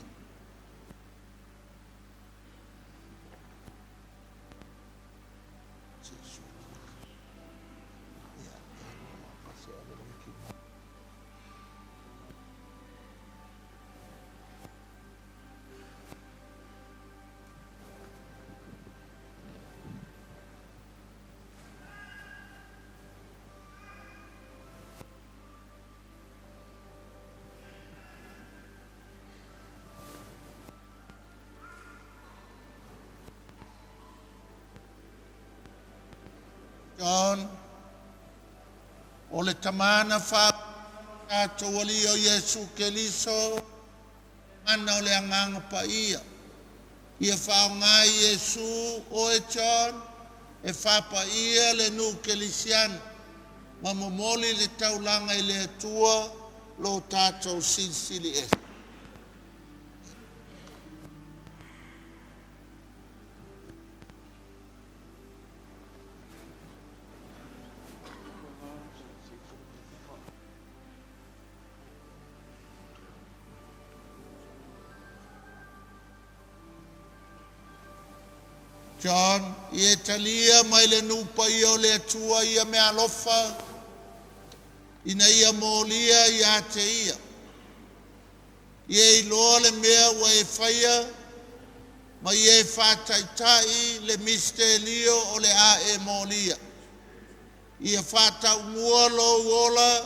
John, o le Tama na faauuina lo tatou Alii o Iesu Keliso, mana o le Agaga Paia. Ia faaaoga e Iesu oe John e faapaia le nuu kerisiano ma momoli le taulaga i le Atua lo tatou Silisili Ese. John, ia e talia mai le nuu paia o le Atua ia meaalofa ina ia molia ia te ia. Ia e iloa le mea ua e faia ma ia e faataitai le misitelio o le a e molia. Ia faataumua lou ola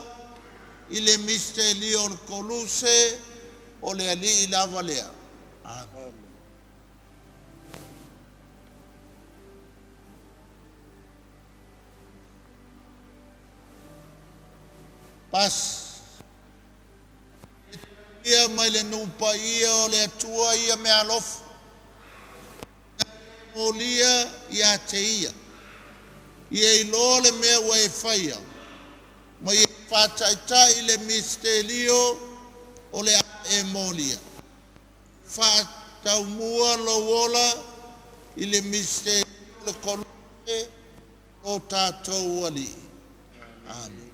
i le misitelio o le koluse o le Alii lava lea. Amen. Pasi ia mai le nuu paia o le Atua ia meaalofa molia ia te ia. Ia iloa le mea ua e faia ma ia faataitai le misitelio o le a e molia. Faataumua lou ola i le misitelio o le koluse o tatou Alii. Amen.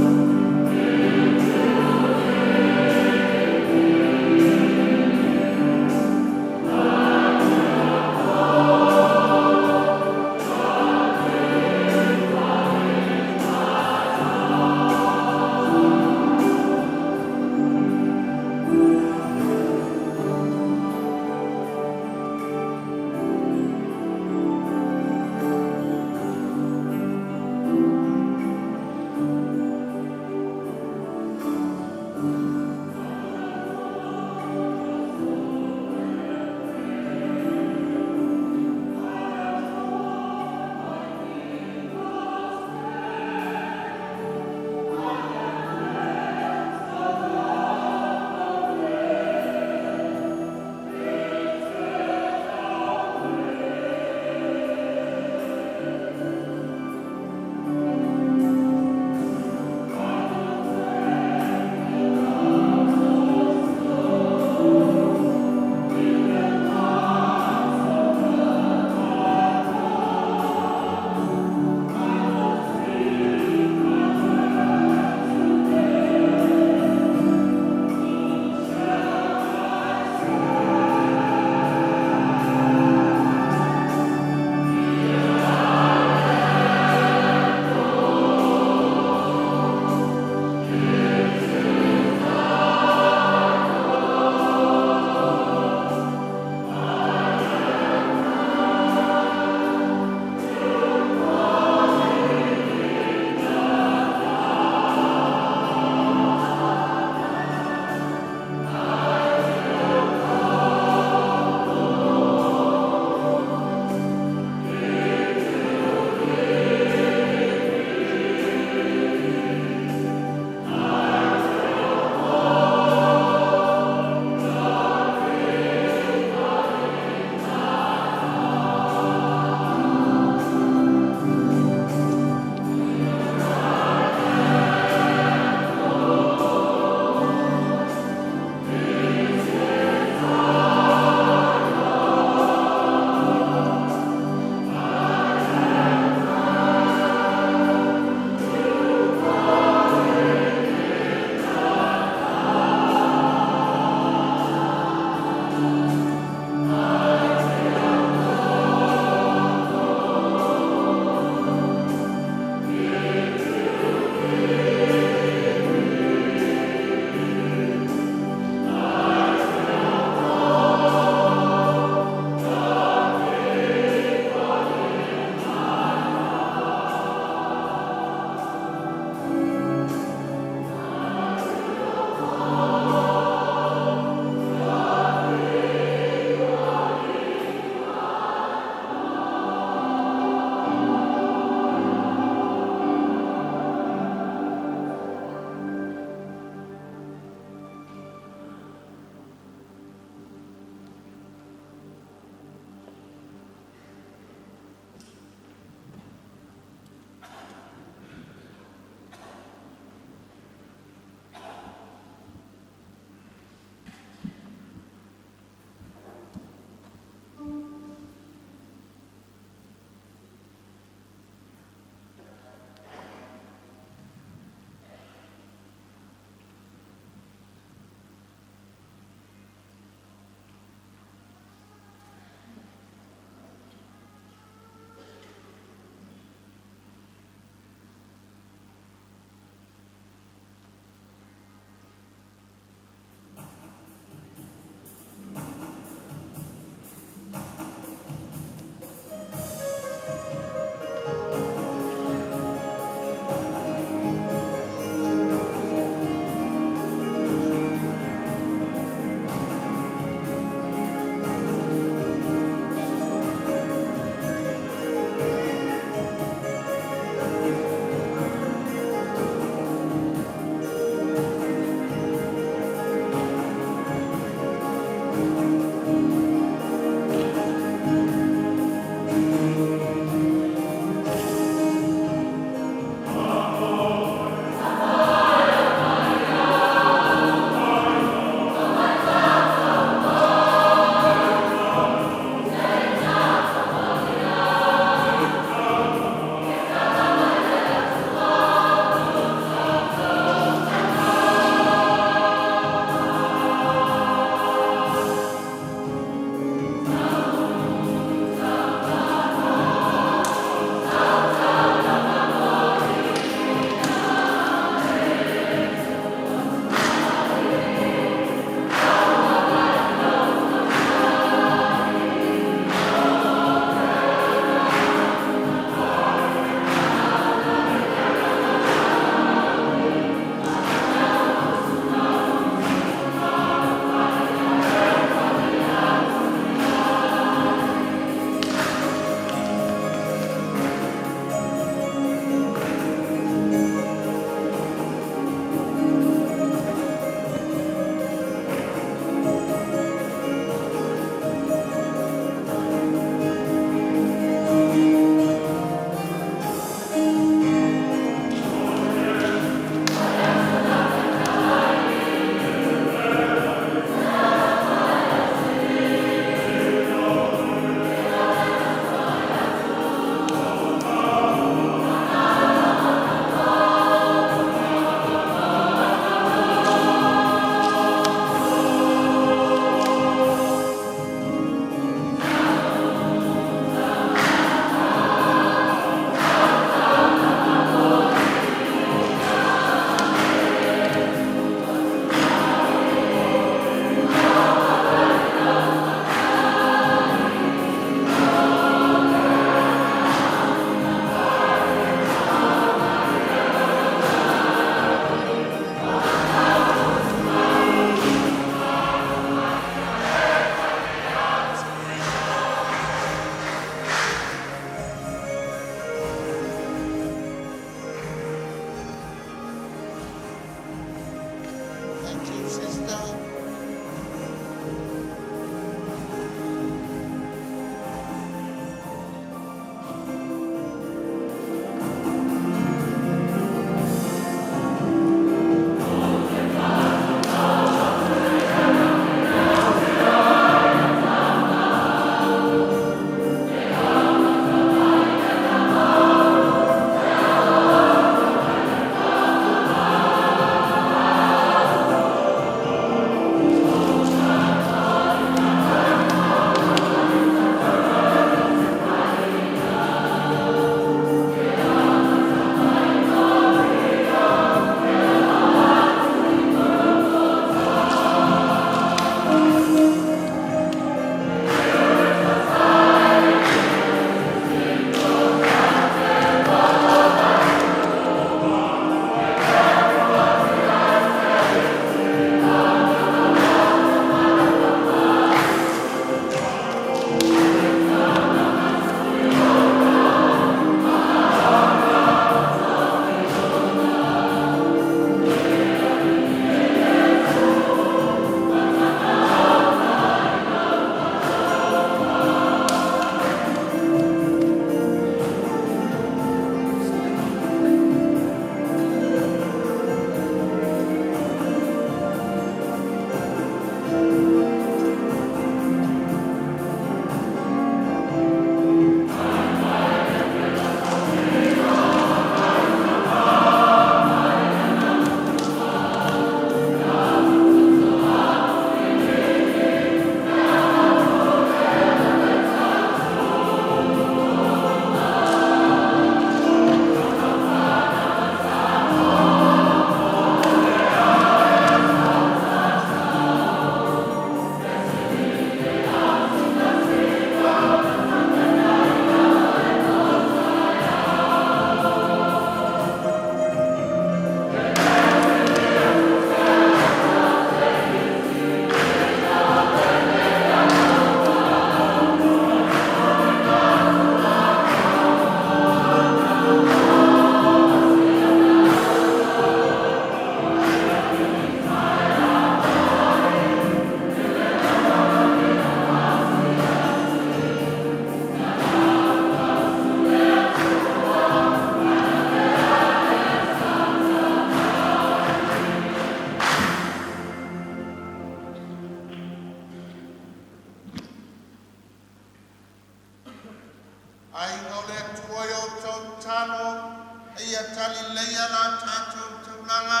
tatalo a ia talileleia la tatou taulaga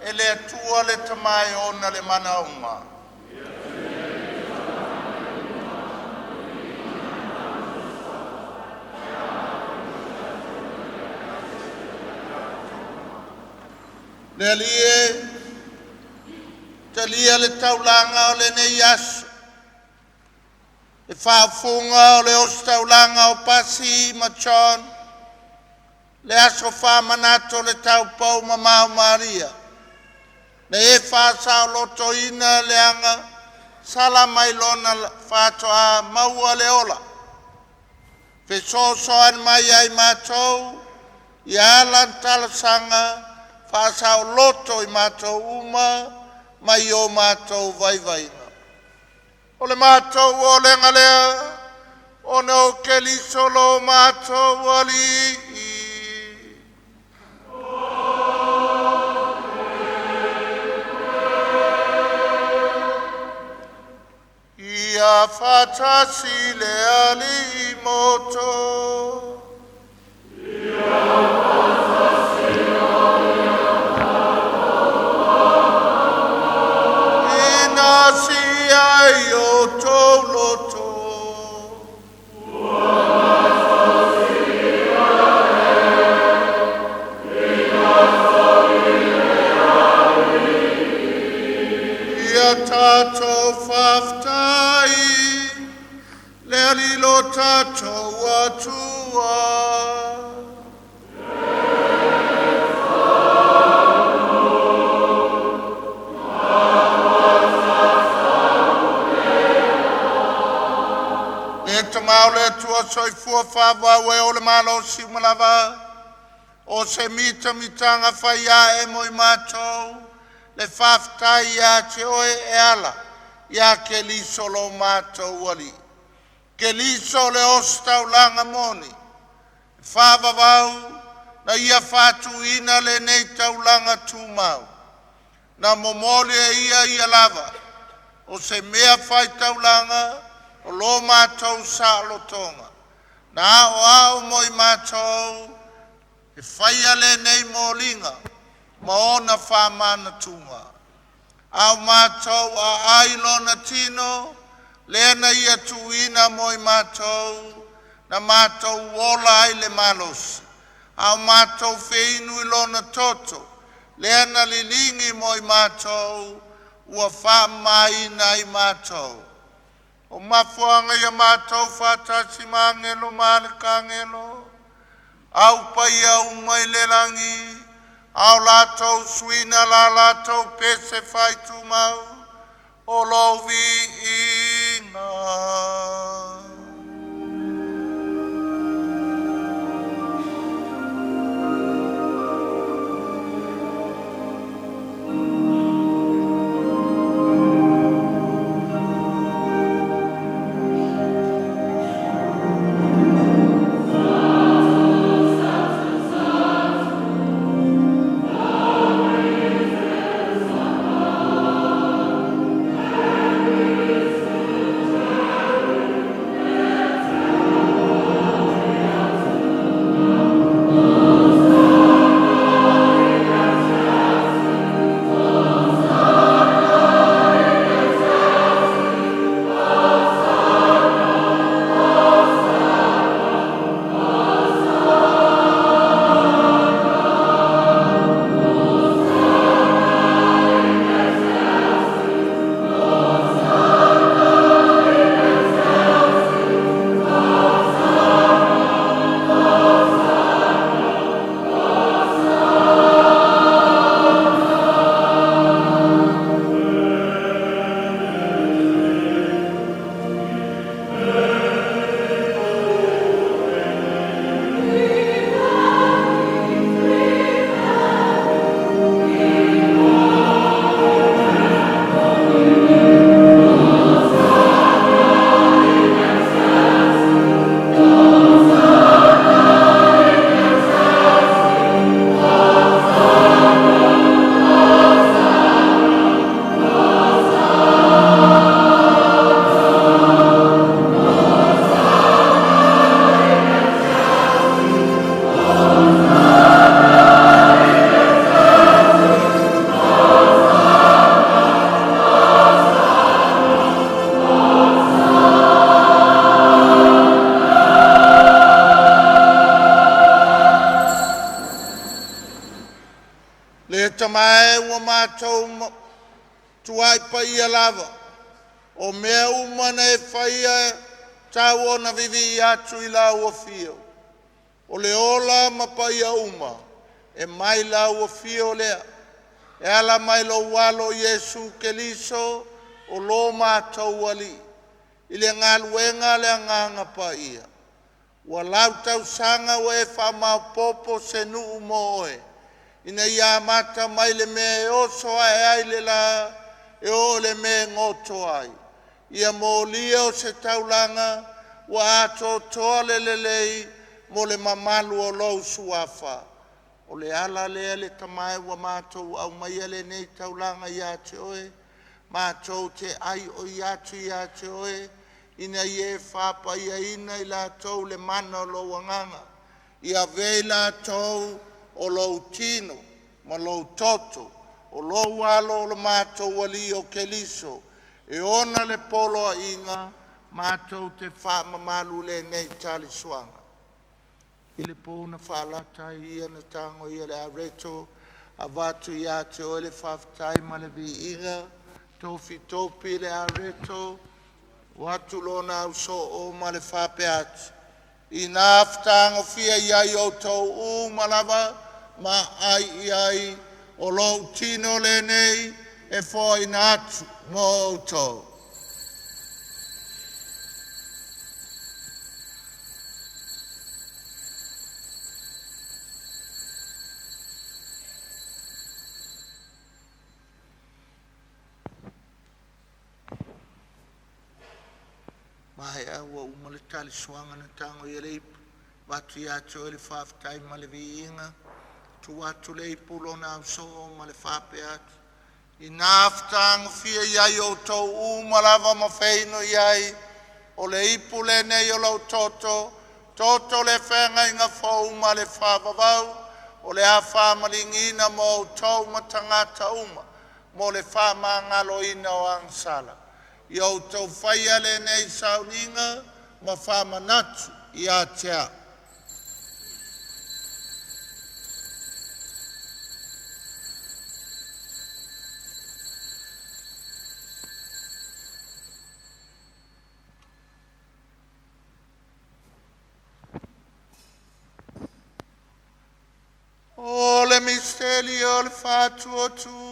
e le Atua le Tama e ona le manaoga. Le Alii e, talia le taulaga o lenei aso, le faafofoga o le ositaulaga o Pasi ma John, le aso faamanatu o le taupou mamao Maria, na e faasaolotoina le agasala mai lona faatoa maua le ola. Fesoasoani mai ia i matou ia ala talosaga faasaoloto i matou uma mai o matou vaivaiga. O le matou olega lea, ona o Keriso lo matou Alii. Ia faatasi le Alii ma outou. Ina sia i outou loto. Ia tatou faafetai le Alii lo tatou Atua. Le Tama o le Atua Soifua faavae o le malosi uma lava, o se mitamitaga faiae mo i matou le faafetai ia te Oe e ala ia Keriso lo matou Alii. Keriso o le ositaulaga moni, e faavavau na Ia faatuina lenei taulaga tumau, na momoli e Ia Ia lava, o se mea faitaulaga o lo matou saolotoga, na aoao mo i matou e faia lenei moliga ma ona faamanatuga. A o matou aai lona tino lea na Ia tuuina mo i matou, na matou ola ai i le malosi, a o matou feinu i lona toto lea na liligi mo i matou, ua faamamaina ai matou. O mafuaaga ia matou faatasi ma agelo ma alekagelo au paia uma i le lagi, a o latou suina la latou pese faaitumau, o lou viiga. Tama e ua matou tuai paia lava, o mea uma na e faia e tau ona viivii atu i lau afio. O le ola ma paia uma e mai lau afio lea. E ala mai lou alo Iesu Keriso o lo matou Alii, i le galuega a le Agaga Paia. Ua lau tausaga ua e faamaopoopo se nuu mo oe, ina ia amata mai le mea e oso ae ai le la e oo i le mea e goto ai. Ia molia o se taulaga ua atoatoa le lelei mo le mamalu o lou Suafa. O le ala lea le Tama e ua matou aumaia lenei taulaga ia te Oe, matou te aioi atu ia te Oe, ina ia e faapaiaina i latou i le mana o lou Agaga. Ia avea i latou o lou tino ma lou toto, o lou alo o lo matou Alii o Keriso, e ona le poloaiga matou te faamamalu lenei tali suaga. I le po na faalata ai Ia na tago ia le areto, avatu ia te Oe le faafetai ma le viiga, tofitofi le areto, tuu atu lona ausoo ma le faapea atu, “Ina fetagofia i ai outou uma lava ma aai i ai, o lou tino lenei e foaina atu mo outou.” Maea ua uma le tali suaga na tago i ai le ipu, avatu ia te Oe le faafetai ma le viiga, tuu atu le ipu lona ausoo ma le faapea atu, “Ina fetagofia i ai outou uma lava ma feinu i ai, o le ipu lenei o lou toto, toto o le feagaiga fou ma le faavavau, o le a faamaligiina mo outou ma tagata uma mo le faamagaloina o agasala. Ia outou faia lenei sauniga ma faamanatu ia te a'u.” O le misitelio o le faatuatua.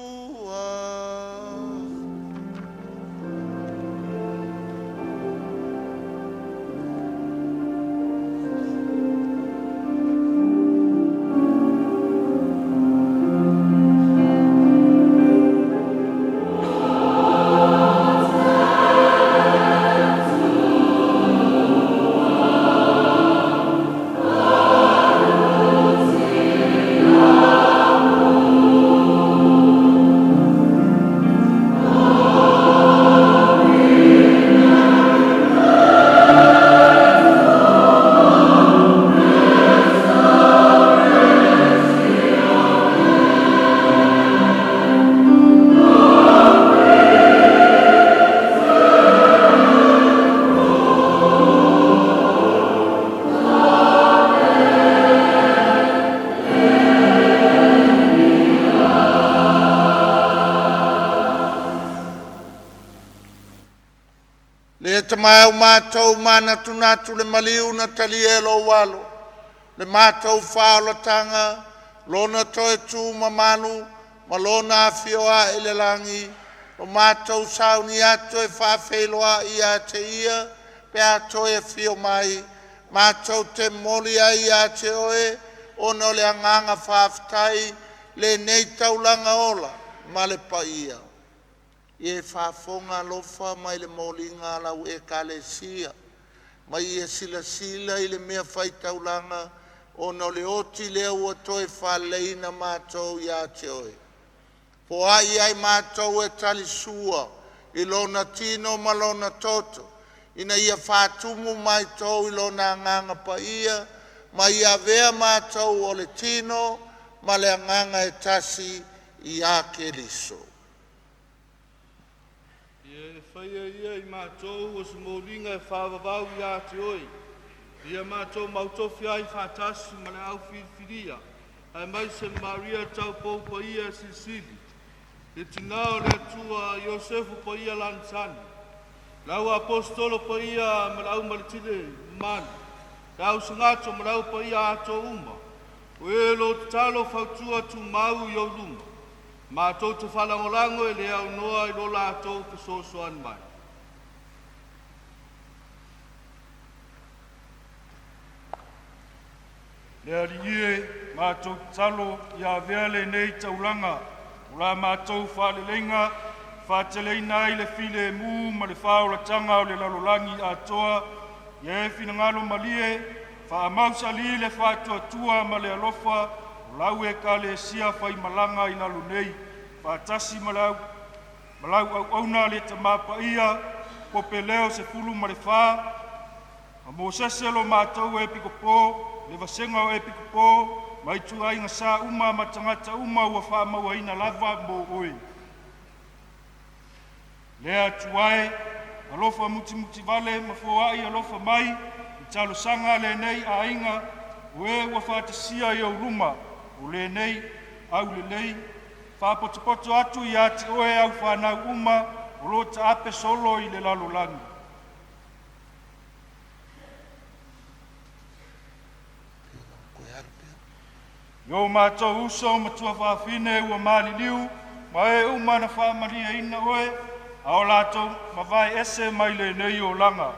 Le Tama e, ua matou manatunatu i le maliu na talia e lou Alo, le matou faaolataga, lona toe tu mamalu ma lona afio ae i le lagi, ua matou sauni atu e faafeiloai ia te Ia pe a toe afio mai. Matou te momoli ai ia te Oe, ona o le agaga faafetai, lenei taulaga ola ma le paia. Ia e faafofoga alofa mai i le moliga a lau Ekalesia, ma ia silasila i le mea faitaulaga ona o le oti lea ua toe faaleleina matou ia te Oe. Foai ia i matou e talisua i lona tino ma lona toto, ina ia faatumu matou i lona Agaga Paia ma ia avea matou o le tino ma le agaga e tasi ia Keriso. Ia e faia ia i matou o se moliga e faavavau ia te Oe, ina ia matou mautofi ai faatasi ma le au filifilia Aemaise Maria taupou paia silisili, le Tinā o le Atua, Iosefu paia Lanisani, le au Aposetolo paia ma le au Maletile mamalu, le au Sagato ma le au paia atoa uma, o e o lo o tatalo fautua tumau i ou luma, matou te faalagolago e le aunoa i lo latou fesoasoani mai. Le Alii e, matou tatalo ia avea lenei taulaga o la matou faaleleiga e faateleina ai le filemu ma le faaolataga o le lalolagi atoa, ia e finagalo malie faamausalī le faatuatua ma le alofa o lau Ekalesia faimalaga i lalo nei, faatasi ma lau auauna le Tamā Paia Pope Leo XIV ma Mosese lo matou Epikopo, le vasega o Epikopo ma ituaiga sa uma ma tagata uma ua faamauaina lava mo Oe. Le Atua e, alofa mutimutivale ma foai alofa mai i talosaga a lenei aiga o e ua faatasia i ou luma o lenei aulelei, faapotopoto atu ia te Oe au fanau uma o lo o taape solo i le lalolagi. I o matou uso ma tuafafine ua maliliu ma e uma na faamalieina Oe a o latou mavae ese mai lenei olaga,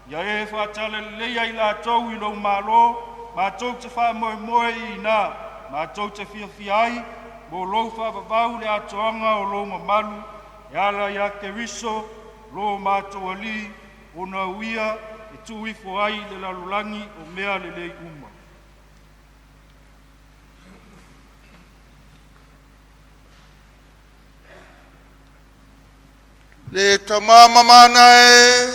ia e faatalaleia i latou i lou malo. Matou te faamoemoe i ina, matou te fiafia ai mo lou faavavau le atoaga o lou mamalu e ala ia Keriso lo matou Alii, ona o Ia e tuu ifo ai i le lalolagi o mea lelei uma. Le Tama mamana e,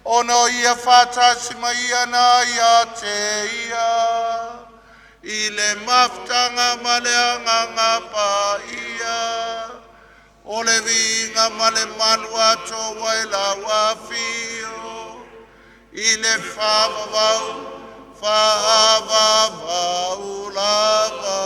ona o ia faatasi ma ia na ia te ia, i le mafutaga ma le Agaga Paia, o le viiga ma le mamalu atoa i lau Afio, i le faavavau, faavavau lava.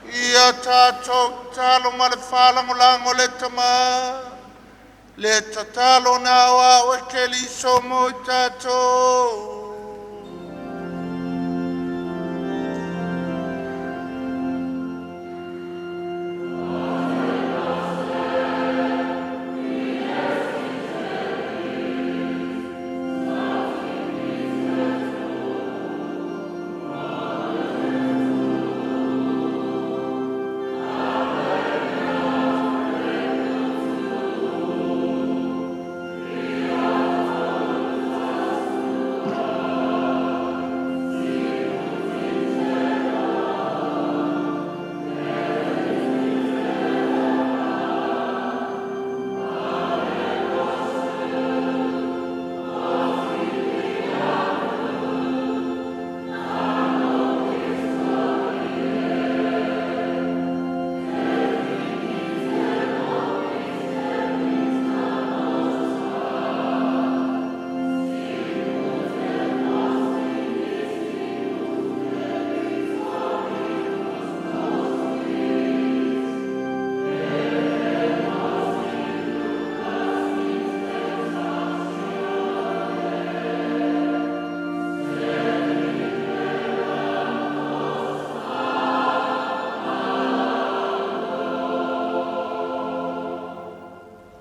Ia tatou tatalo ma le faalagolago le Tama, le tatalo na aoao e Keriso mo i tatou.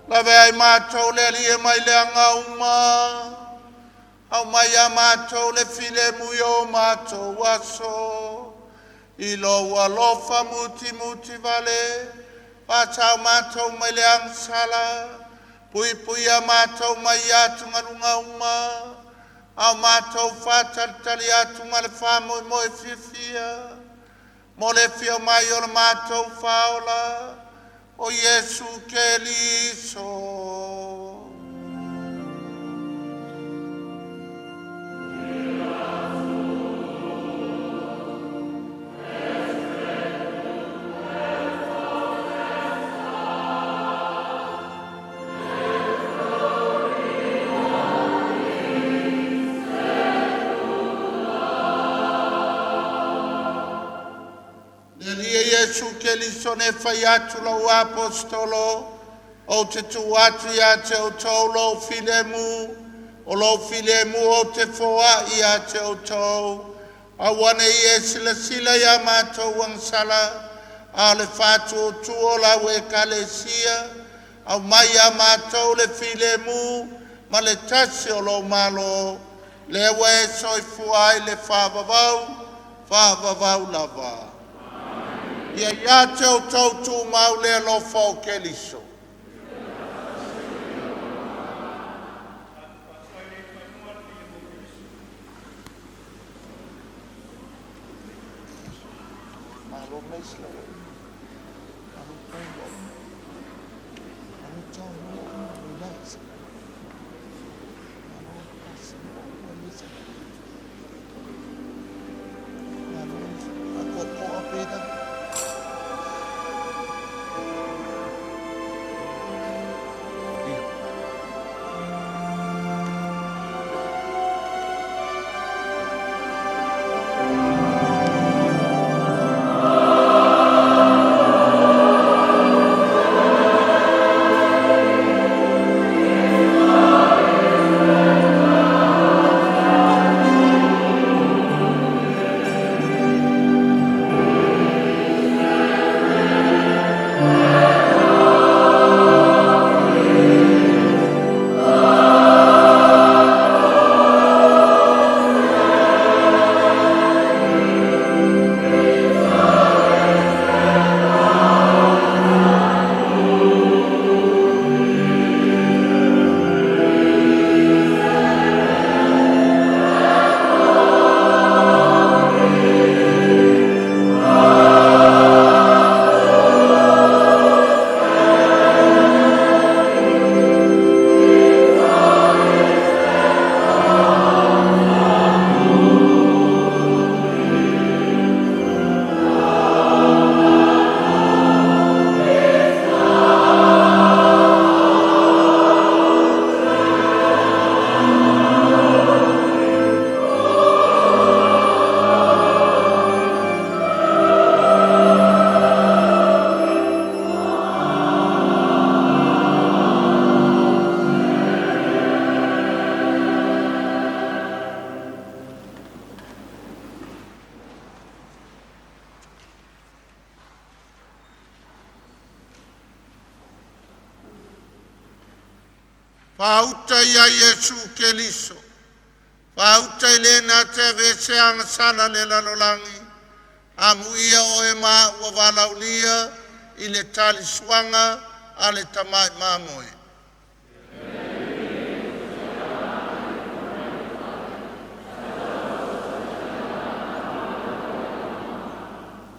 Lavea ai matou le Alii e mai le aga uma, aumai ia matou le filemu i o matou aso, i lou alofa mutimutivale, faasao matou mai le agasala, puipuia matou mai atugaluga uma, a o matou faatalitali atu ma le faamoemoe fiafia. Mo le fia mai o le matou faaola o Iesu Keliso. Le Alii e Iesu Keliso na e fai atu i lau Aposetolo, ou te tuu atu ia te outou lou filemu, o lou filemu ou te foai ia te outou. Aua ne i e silasila ia matou agasala, a o le faatuatua o lau Ekalesia, aumai ia matou le filemu ma le tasi o lou Malo, lea ua e soifua ai i le faavavau, faavavau lava. Ia ia te outou tumau le alofa o Keriso. Malo Faauta ia Iesu Keriso, faauta i le na te aveesea agasala a le lalolagi, amuia oe ma au ua valaaulia i le talisuaga a le Tamai Mamoe.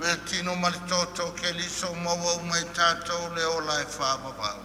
Le tino ma le toto o Keriso maua uma e tatou le ola e faavavau.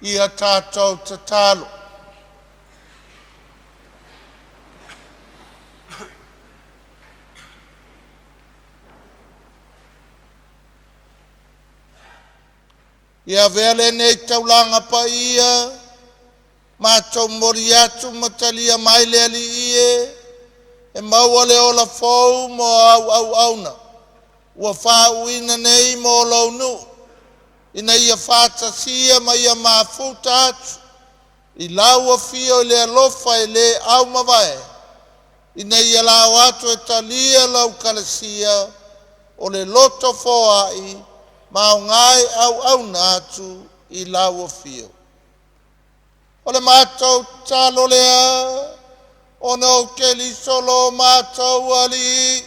Ia tatou tatalo. Ia avea lenei taulaga paia matou momoli atu ma talia mai le Alii e, e maua le ola fou mo au auauna ua faauuina nei mo lou nuu, ina ia faatasia ma ia mafuta atu i lau afio i le alofa e le aumavae, ina ia lao atu e talia lau kalasia o le loto foai ma aoga e auauna atu i lau afio. O le matou tatalo lea, ona o Keriso lo matou Alii.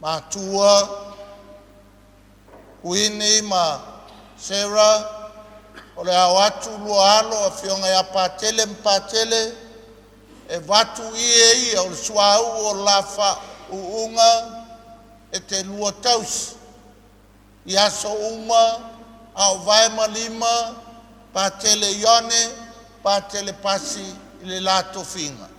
Matua, Kuini ma Sarah, o le ao atu lua alo afioga ia Patele ma Patele e vatu ie ia o le suauu o la faauuga e te lua tausi i aso uma a o vae ma lima Patele Ione Patele Pasi i le la tofiga.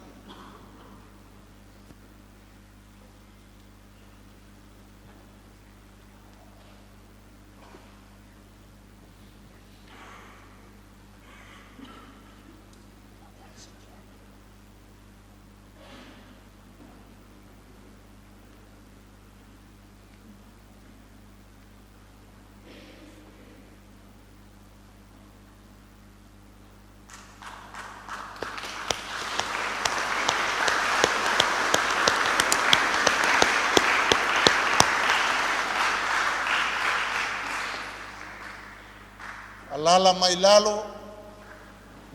Alala mai lalo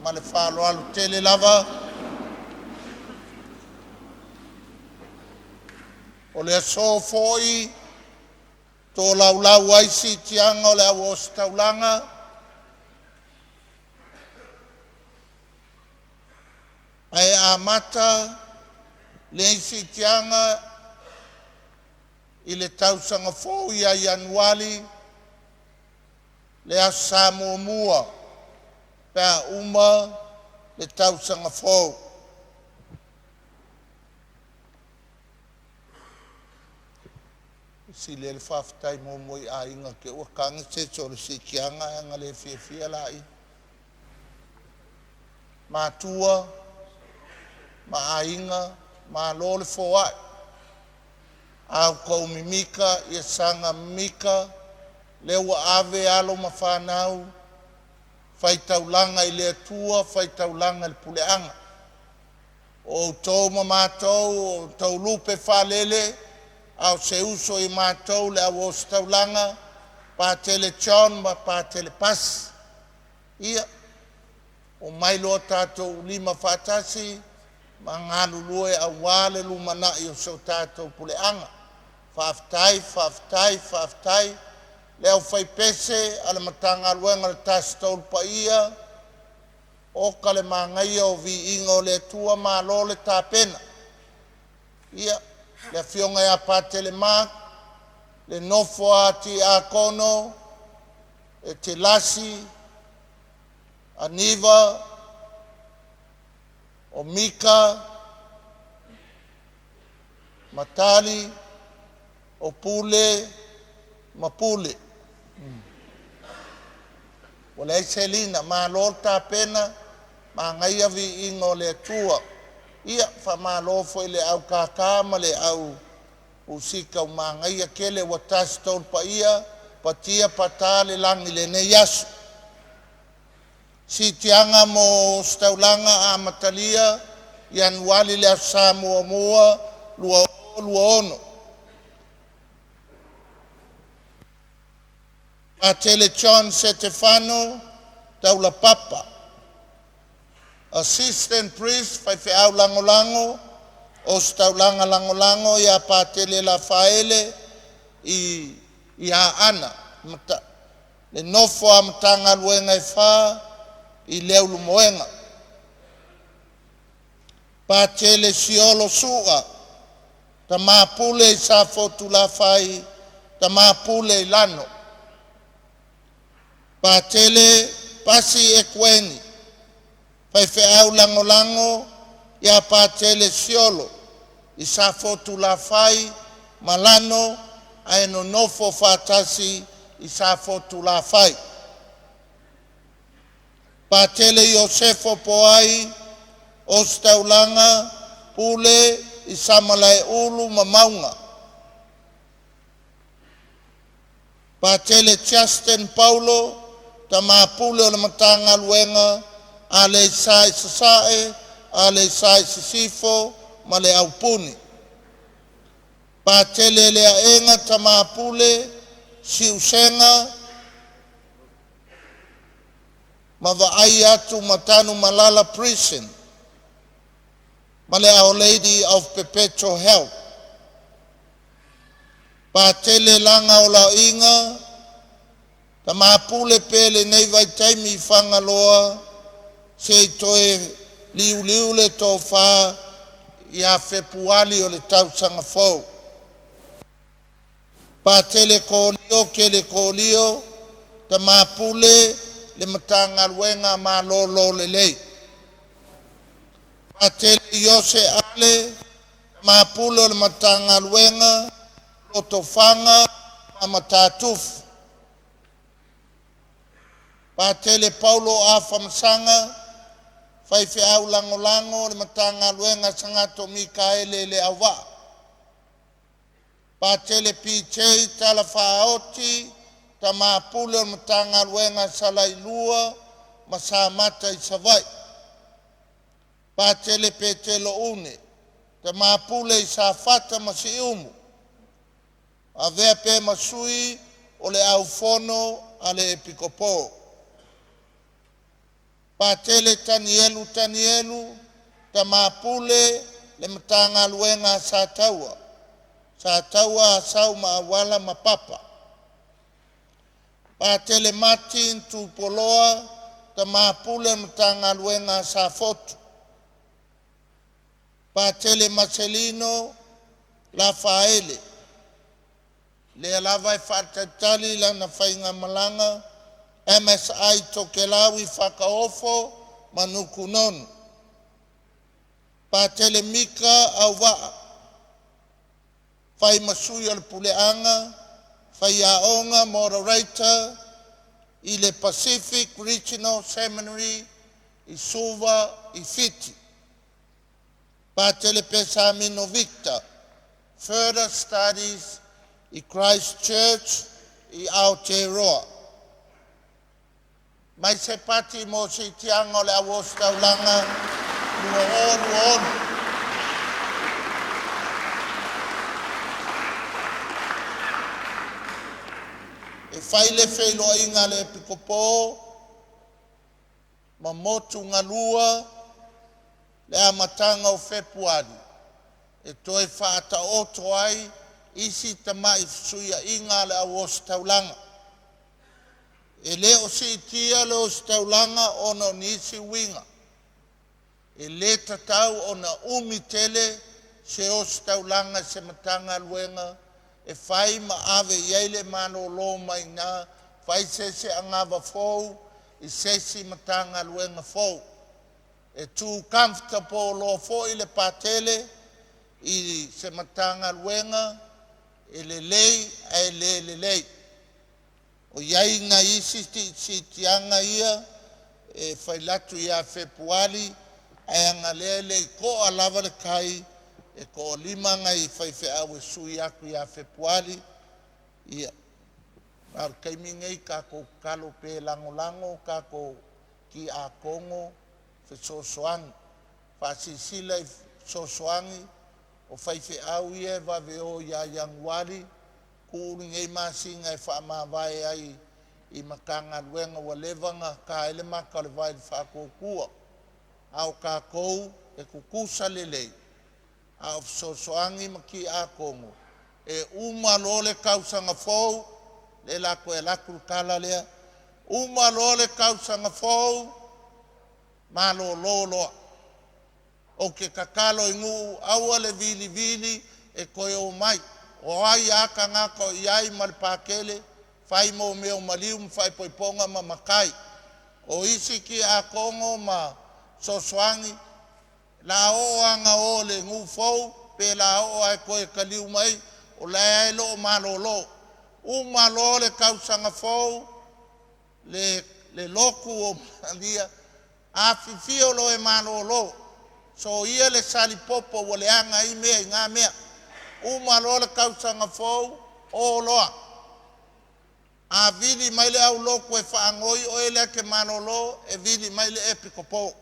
ma le faaaloalo tele lava. O le aso foi e tolaulau ai siitiaga o le au ositaulaga ae amata nei siitiaga i le tausaga fou ia Ianuari le aso Sa muamua pe a uma le tausaga fou. E sili le faafetai muamua i aiga te i ua tagi se isi o le siitiaga ae na le fiafia laia. Matua ma aiga, malo le foai. A outou mimita ia saga mimita lea ua ave alo ma fanau faitaulaga i le Atua, faitaulaga i le puleaga. O outou ma matou o outou lupe faalele, a o se uso i matou le au ositaulaga Patele John ma Patele Pasi. Ia, omai loa tatou lima faatasi ma galulue aua le lumanai o si o tatou puleaga. Faafetai, faafetai, faafetai. Le aufaipese a le Matagaluega o le Tasi Tolu Paia, oka le manaia o viiga o le Atua, malo le tapena. Ia, le afioga ia Patele Mark, le nofo a Tiakono e Telasi Aniva o Mika Matali o Pule ma Pule. Ua leai se malo le tapena, manaia viiga o le Atua. Ia faamalo foi i le au kākā ma le au usita ua manaia tele ua tasi tolu paia, patia pata le lagi i lenei aso. Siitiaga mo Ositaulaga amatalia Ianuari i le aso Sa 1, 2026. Patele John Setefano Taulapapa, Assistant Priest Faifeau Lagolago, Ositaulaga Lagolago Patele Lafaele i i Aana, le nofo a Matagaluega e fa i Leulumoega. 4. Patele Siolo Su'a, tama pule i Safotulafai, tama pule i Lano. 5. Patele Pasi Ekweni, faifeau lagolago ia Patele Siolo i Safotulafai ma Lano ae nonofo faatasi i Safotulafai. 6. Patele Iosefo Poai Ositaulaga, Pule i Samalaeulu ma Mauga. 7. Patele Justin Paulo, tama pule o le Matagaluega a Aleisa i Sasae, Aleisa i Sisifo ma le Aupuni. 8. Patele Leaena, tama pule Siusega ma vaai atu i Tanumalala Prison ma le Our Lady of Perpetual Help. 9. Patele Laga Olaoiga, tama pule pea i lenei vaitaimi i Fagaloa se i toe liuliu le tofa ia Fepuari o le tausaga fou. 10. Patele Kolia Kele Kolia, tama pule le Matagaluega Malolo Lelei. 11. Patele Iose Ale, tama pule o le Matagaluega Lotofaga ma Matatufu. 12. Patele Paulo Afamasaga, faifeau lagolago le Matagaluega a Sagatho Mikaele i Leauvaa. 13. Patele PJ Taylor Faaoti, tama pule o le Matagaluega a Salailua ma Samata i Savaii. 14. Patele Petelo Une, tama pule i Safata ma Siumu. Avea pea ma sui o le aufono a le Epikopo. 15. Patele Tanielu Tanielu, tama pule le Matagaluega a Sataua, Sataua Asau ma Auala ma Papa. 16. Patele Martin Tupoloa, tama pule o le Matagaluega a Safotu. 17. Patele Maselino Lafaele, lea lava e faatalitali lana faigamalaga MSI Tokelau i Fakaofo ma Nukunonu. 18. Patele Mika Auvaa, fai ma sui o le Puleaga, Faiaoga Moderator i le Pacific Regional Seminary i Suva i Fiti. 19. Patele Pesamino Victor, Further Studies i Christ Church i Aotearoa. Mai se pati mo siitiaga o le au ositaulaga 2026. E fai le feiloaiga a le Epikopo ma motu galua le amataga o Fepuari e toe faataoto ai isi tamai fesuiaiga a le au ositaulaga. E le o siitia le ositaulaga ona o nisi uiga. E le tatau ona umi tele se ositaulaga i se Matagaluega e fai ma ave i ai le malolo mai ina fai se isi anava fou i se isi Matagaluega fou. E too comfortable loa foi le Patele i se Matagaluega e lelei ae le lelei. O i ai nai isi siitiaga ia e fai atu ia Fepuari, ae ona o lea e le i toa lava le tai, e toalima nai faifeau e sui atu ia Fepuari. Ia, a o le taimi lenei, tatou tatalo pea e lagolago tatou tiakono fesoasoani. Faasilasila i fesoasoani o faifeau ia e vave o ia Ianuari, tuu lenei masina e faamavae ai i Matagaluega ua leva ona ta ai le mata o le vai i le faatuatua. A o tatou e tutusa lelei, a o fesoasoani ma tiakono. E uma loa le tausaga fou, lea o le a toe alu atu le tala lea, uma loa le tausaga fou, malolo loa. Ou te tatalo i nuu aua le vilivili e toe omai. O ai a tagata o i ai ma le Pakele, fai mo mea o maliu ma faaipoipoga ma matai. O isi tiakono ma fesoasoani, o le a oo lava ina o i le nuu fou pe o le a oo lava e toe taliu mai, o la e lava e le o malolo. Uma loa le tausaga fou le lotu o Malia, afifio loa e malolo, soia le salipopo ua leaga ai mea i na mea. Uma loa le tausaga fou, o loa. A vili mai le aulotu e faanoi oe lea e te malolo e vili mai le Epikopo.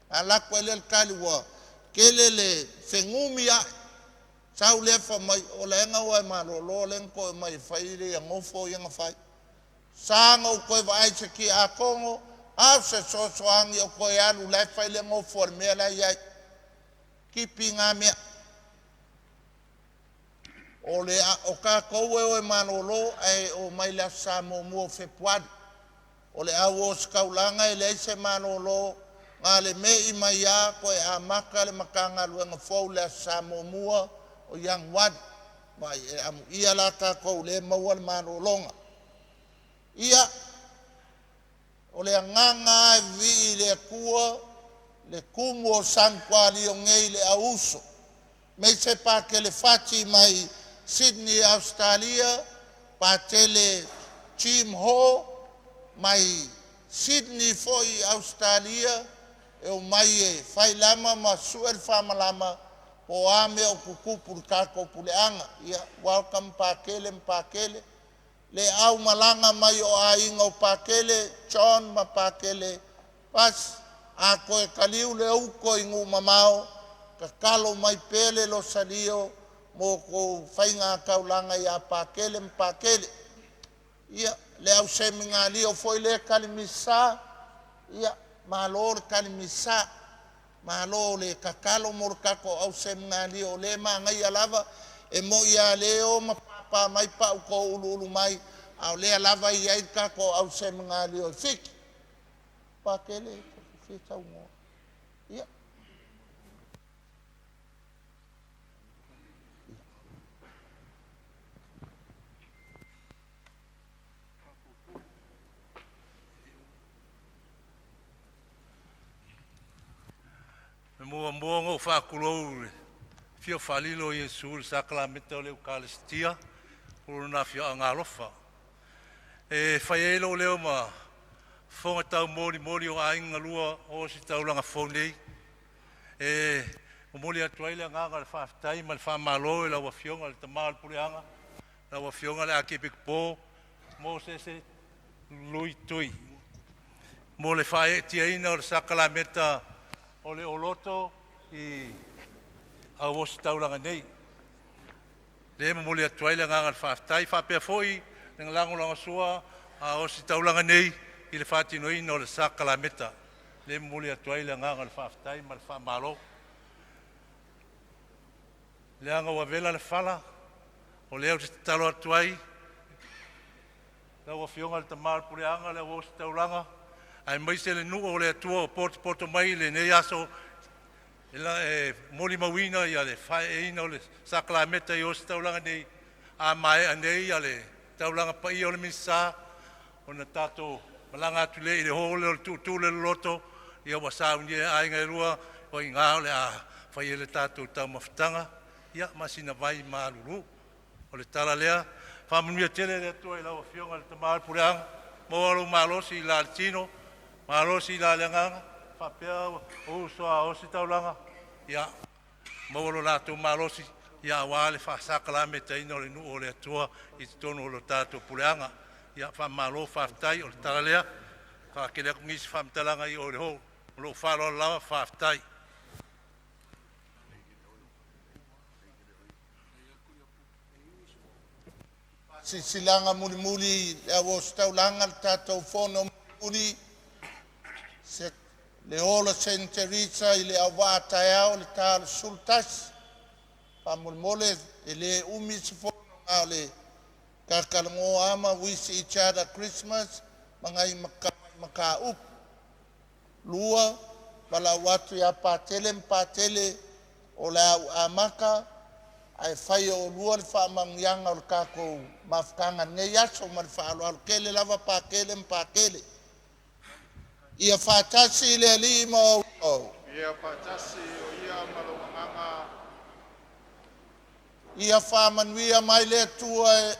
Ona alu atu ai lea o le tali ua tele le fenumiai, sau lea fai mai o la e na o lava e malolo lea na toe omai e fai nofo ia na fai. E sa ona ou toe vaai i se tiakono a o se fesoasoani o toe alu o la e fai le nofo a le mea la e i ai. Tipi na mea. O tatou e o e malolo ae omai i le aso Sa 1 o Fepuari. O le au ositaulaga e leai se malolo, na o le me'i mai lava toe amata le Matagaluega fou i le aso Sa 1 o Ianuari. E amuia la tatou o lea e maua le malologa. Ia, o le agaga lava e vivii i le Atua le tumu o Sanutualio nei le auuso, aemaise Patele Fati mai Sydney Ausetalia, Patele Jim Ho mai Sydney foi Ausetalia, e omai e failama ma sue le faamalama po o a mea o tutupu i le tatou puleaga. Ia welcome Patele ma Patele. Le aumalaga mai o aiga o Pakele John ma Pakele Pasi, a toe taliu le uto i nuu mamao, tatalo mai pea le Losalio mo tou faigataulaga ia Pakele ma Pakele. Ia, le au semenario foi lea e tali Misa, ia malo le tali misa, malo le tatalo mo le tatou au semenario o lea e manaia lava. E moni lava o lea e o ma papa mai pau touluulu mai, a o lea lava e i ai le tatou au semenario e Fiti. Patele e te fia saunoa? Ia. E muamua ona ou faatulou i le afio faalilo o Iesu i le sakalameta o le Eukalesatia o Lona afioaga alofa. E fai ai lou leo ma fofoga taumolimoli o aiga na lua o Ositaulaga fou nei, e momoli atu ai le agaga o le faafetai ma le faamalo i lau Afioga i le Tama o le Puleaga, lau Afioga i le Akiepikopo Mosese Lui Tui, mo le faaeetiaina o le sakalameta o le oloto i au ositaulaga nei. Lea e momoli atu ai le agaga o le faafetai, faapea foi le lagolagosua a Ositaulaga nei i le faatinoina o le sakalameta. Lea e momoli atu ai le agaga o le faafetai ma le faamalo, leaga ua vela le fala, o lea ou te tatalo atu ai lau Afioga i le Tama o le Puleaga, le au Ositaulaga aemaise le nuu o le Atua ua potopoto mai i lenei aso e molimauina le faaeeina o le sakalameta i Ositaulaga nei. A maea nei le taulaga paia o le Misasa ona tatou malaga atu lea i le hall lea o le Tuutuu le Loloto, ia ua saunia e aiga e lua, o i ina o le a fai ai le tatou taumafataga ma sina vai malulu. O le tala lea, faamanuia tele le Atua i lau Afioga i le Tama o le Puleaga, maua lou malosi i le la i le tino, malosi i le la i le agaga, faapea ou uso a ositaulaga, ia maua lo latou malosi aua le faasakalametaina o le nuu o le Atua i totonu o le tatou puleaga. Ia faamalo faafetai. O le tala lea, faatele atu nisi faamatalaga i o i le hall. Ma lou faaaloalo lava, faafetai. Faasilasilaga Mulimuli i le au Ositaulaga le tatou Fono mulimuli le hall o Saint Teresa i le auvaa taeao i le ta o le 11. Faamolemole e le umi se fono na o le tatalanoa ama wish each other Christmas ma nai mataupu. Lua, valaau atu ia Patele ma Patele o le a ou amata ae fai e oulua le faamanuiaga o le tatou mafutaga i lenei aso. Ma le faaaloalo tele lava Patele ma Patele. Ia faatasi le Alii ma outou. Ia faatasi o ia ma lou agaga. Ia faamanuia mai le Atua